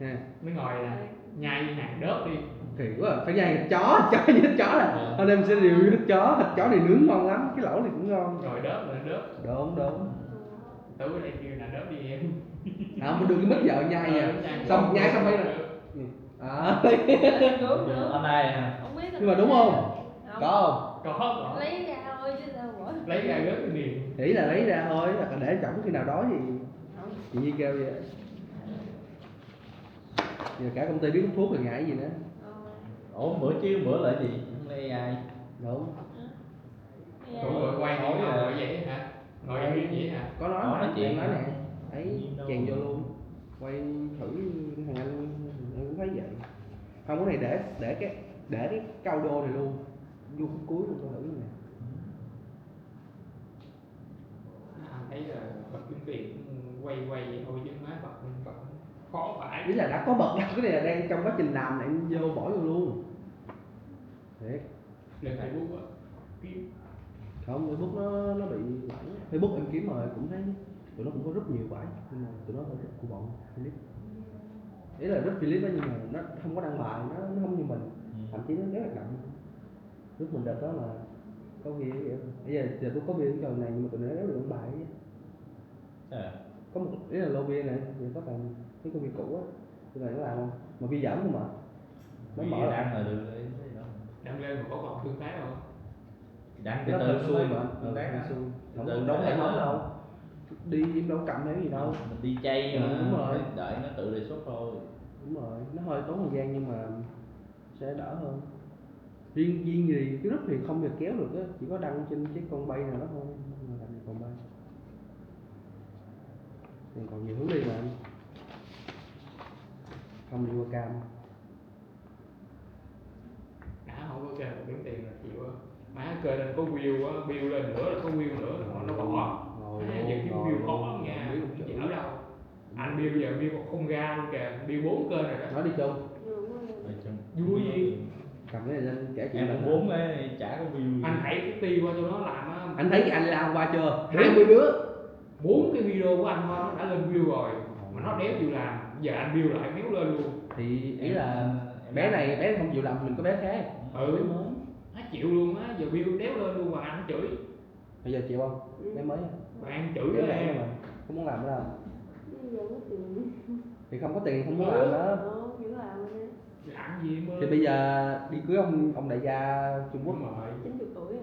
Ha. Nó ngồi nè, nhai hạt đớp đi. Kỳ quá à. Phải nhai thịt chó, chó, thịt chó là. Ờ. Hôm nay mình sẽ review thịt chó, thịt chó này nướng ngon lắm, cái lẩu này cũng ngon. Rồi đớp, rồi đớp. Đúng, đúng. Tú ở đây kêu là đớp đi em. À, mình đừng có mất vợ nhai nha. Ờ, nhai. Xong, nhai xong phải là được. À. Đúng, đúng. Hôm nay hả? Không biết là. Nhưng mà đúng không? Không. Có không? Có, có. Lấy ra thôi chứ sao mà. Lấy ra gớt cái gì? Ý là lấy ra thôi, là để trong khi nào đó thì. Không. Chị Nhi kêu vậy. Giờ cả công ty biết hút thuốc rồi ngại gì nữa. Ờ. Ủa, bữa chứ, bữa là gì? Không lẽ A I? Đúng. Hả? Ủa, bữa quay thì Ủa, ngồi là vậy hả? Ngồi Ê, vậy hả? Có nói Ủa, mà, nói chuyện em nói hả? Nè. Thấy Gì đâu. Chèn vô luôn. Quay thử thằng anh, em cũng thấy vậy. Không, cái này để, để cái, để cái cao đô này luôn. Vô khúc cuối luôn, coi thử nè. Anh thấy là bật kiếm tiền quay quay vậy thôi chứ má bật, bật khó phải. Ý là đã có bật đâu, cái này là đang trong quá trình làm này, em vô bỏ vô luôn. Thiệt. Lên Facebook á, kiếm. Không, Facebook nó, nó bị loãng. Facebook em kiếm rồi, cũng thấy tụi nó cũng có rất nhiều bài, nhưng mà tụi nó hơi thích của bọn Philip. Ý là rất Philip á, nhưng mà nó không có đăng bài, nó, nó không như mình. Ừ. Thậm chí nó rất là động. Lúc mình đợt đó là có ghi vậy. Bây giờ, giờ tôi có ghi cái này, nhưng mà tụi nó rất là đăng bài á. Ờ. Có một, ý là lô bia này, giờ có toàn cái công việc cũ á, tụi này nó làm không? Mà bia giảm không mà. Nó Vì mở đăng là được rồi, thế đó. Đăng lên mà có còn tương tác không? Đăng từ Nó từ hơi nó xui mới mà, tương ừ, tác hơi đó. Xui. Từ Không từ đóng nó máy hay móc đó. Đâu. Đi em đâu cầm hay gì đâu. Mình đi chay Ừ, mà, đúng rồi. Đợi nó tự đề xuất thôi. Đúng rồi, nó hơi tốn thời gian nhưng mà sẽ đỡ hơn. Riêng, riêng gì cái group thì không thể kéo được á, chỉ có đăng trên cái con bay nào đó thôi, mà làm gì còn bay. Còn, còn nhiều hướng đi mà. Không đi qua cam. Đã không có kênh mà kiếm tiền là chịu á. Má kênh lên có view á, view lên nữa là có view nữa là nó bỏ. Má giờ kiếm view khó lắm nha, không chịu ở đâu. Anh view giờ view còn không ra luôn kìa, view bốn kênh rồi đó. Nói đi chung. Vui gì? Cầm cái này lên kể chuyện Em lên. Cũng bốn đấy, chả có view gì. Anh thấy cái ti qua cho nó làm á. Anh thấy anh làm qua chưa? Hai mươi đứa. Bốn cái video của anh thôi nó đã lên view rồi. Mà nó đéo chịu làm. Giờ anh view lại méo lên luôn. Thì ý Em, là em bé làm này, bé không chịu làm, mình có bé khác. Ừ. Nó chịu luôn á, giờ view đéo lên luôn mà anh chửi. Bây giờ chịu không? Ừ. Mấy mấy à? Bạn em chửi Chửi là mẹ em. Mà không muốn làm nữa. Ví dụ có tiền. Thì không có tiền không muốn làm nữa. Ồ, kiểu làm rồi nè. Làm gì mà. Thì bây giờ đi cưới ông ông đại gia Trung Quốc. Đúng rồi. Chín chục tuổi rồi.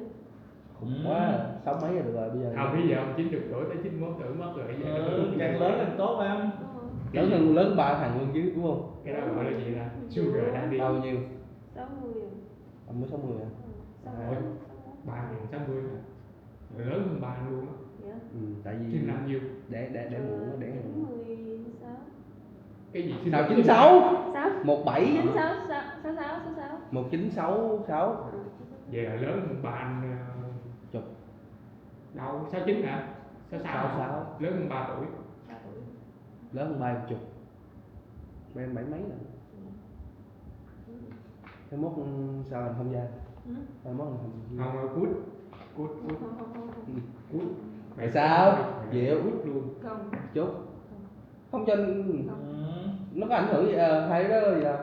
Khủng quá, sáu mấy rồi được rồi bây giờ. Không, bây giờ ông chín chục tuổi tới chín mốt tuổi mất rồi, giờ Ừ, càng lớn càng tốt em. Ồ, Lớn hơn, lớn ba thằng hơn chứ đúng không? Cái đó gọi là gì ta? Sugar daddy. Bao nhiêu? Sáu mươi rồi. Ông mới sáu mươi à? Sáu Ủa? mươi. Ba thằng sáu mươi hả? Rồi, lớn hơn ba luôn á. Dạ. Ừ, tại vì Sinh năm nhiêu? Để để để muộn, để Chín muộn. mươi sáu. Cái gì sinh Sao năm chín sáu? Một bảy. Chín sáu, sáu sáu, sáu sáu, sáu sáu. Một chín sáu sáu. Ờ, Vậy là lớn hơn ba anh, ờ, Chục. Đâu, sáu chín hả? Sáu sáu. Sáu sáu. Lớn hơn ba tuổi. Ba tuổi. Lớn hơn ba chục. Em bảy mấy lận. Em mốt sao làm tham gia? Ừ. Em mốt làm tham gia. Không, good. Good, good. Không, không, không, không. Good. Tại sao? Dịu. Good luôn. Không. Chốt. Không cho anh. Không. Ừ. Nó có ảnh hưởng gì? Ờ, hay đó giờ.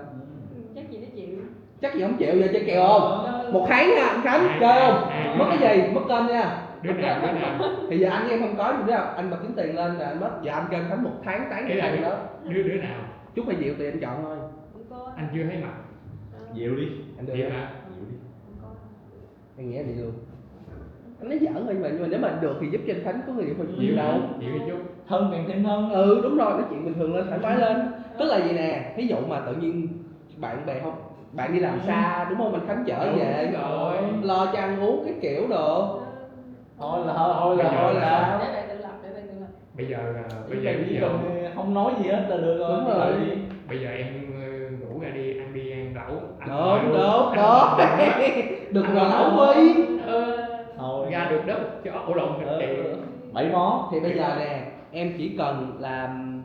Ừ, chắc gì nó chịu. Chắc gì không chịu, giờ chơi kèo không? Ờ. Một tháng nha anh Khánh, Hai, chơi không? hai, hai. Mất cái gì? Mất kênh nha. Đứa nào, đứa nào? Thì giờ anh với em không có gì nữa đâu. Anh mà kiếm tiền lên là anh mất. Giờ anh kêu anh Khánh một tháng, tháng Ý cái là thằng đứa, đó. Đứa, đứa nào? Chúc hay Diệu tùy anh chọn thôi. Không có. Anh chưa thấy mặt. Ờ, Dịu đi. Anh được. Vậy hả? Dịu đi. Không có. Em nghĩ vậy luôn. Anh nói giỡn thôi mà, nhưng mà nếu mà được thì giúp cho anh Khánh có người yêu thôi chứ Dịu đâu. Dịu chút. Thân càng thêm thân. Ừ, đúng rồi, nói chuyện bình thường lên, thoải mái lên. Tức là gì nè, ví dụ mà tự nhiên bạn bè không, bạn đi làm xa đúng không, anh Khánh chở Đúng về, rồi. Lo cho ăn uống cái kiểu đồ. Thôi là thôi, thôi là Bây giờ thôi là là sao? Để bạn tự lập, để bạn tự lập. Bây giờ là bây Ý giờ là bây chỉ giờ cần không nói gì hết là được rồi. Đúng rồi. Đi. Bây giờ em, ờ, ngủ ra đi, ăn đi ăn lẩu, ăn Đúng, lẩu. Đúng, đúng. Đừng mà lẩu Huy. Ờ, Thôi. Ra được đất cho, ổ lộn, Ờ, kệ. Bảy món. Thì bây giờ nè, em chỉ cần làm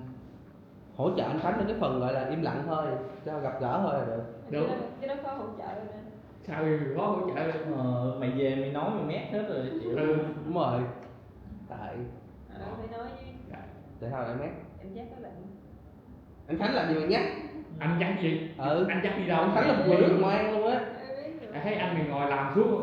hỗ trợ anh Khánh trong cái phần gọi là im lặng thôi, cho gặp gỡ thôi là được. Đúng. Cái đó, cái đó khó hỗ trợ nè. Sao khó hỗ trợ? Ờ, mày về mày nói mày mét hết rồi chịu. Ừ. Đúng rồi. Tại Ờ, phải nói với tại sao lại mét? Em chắc các bạn. Anh Khánh làm gì mà nhắc? Anh nhắc gì? Ừ. Anh nhắc đi đâu? Anh Khánh là một người rất ngoan luôn á. Em biết rồi. Em thấy anh mày ngồi làm suốt.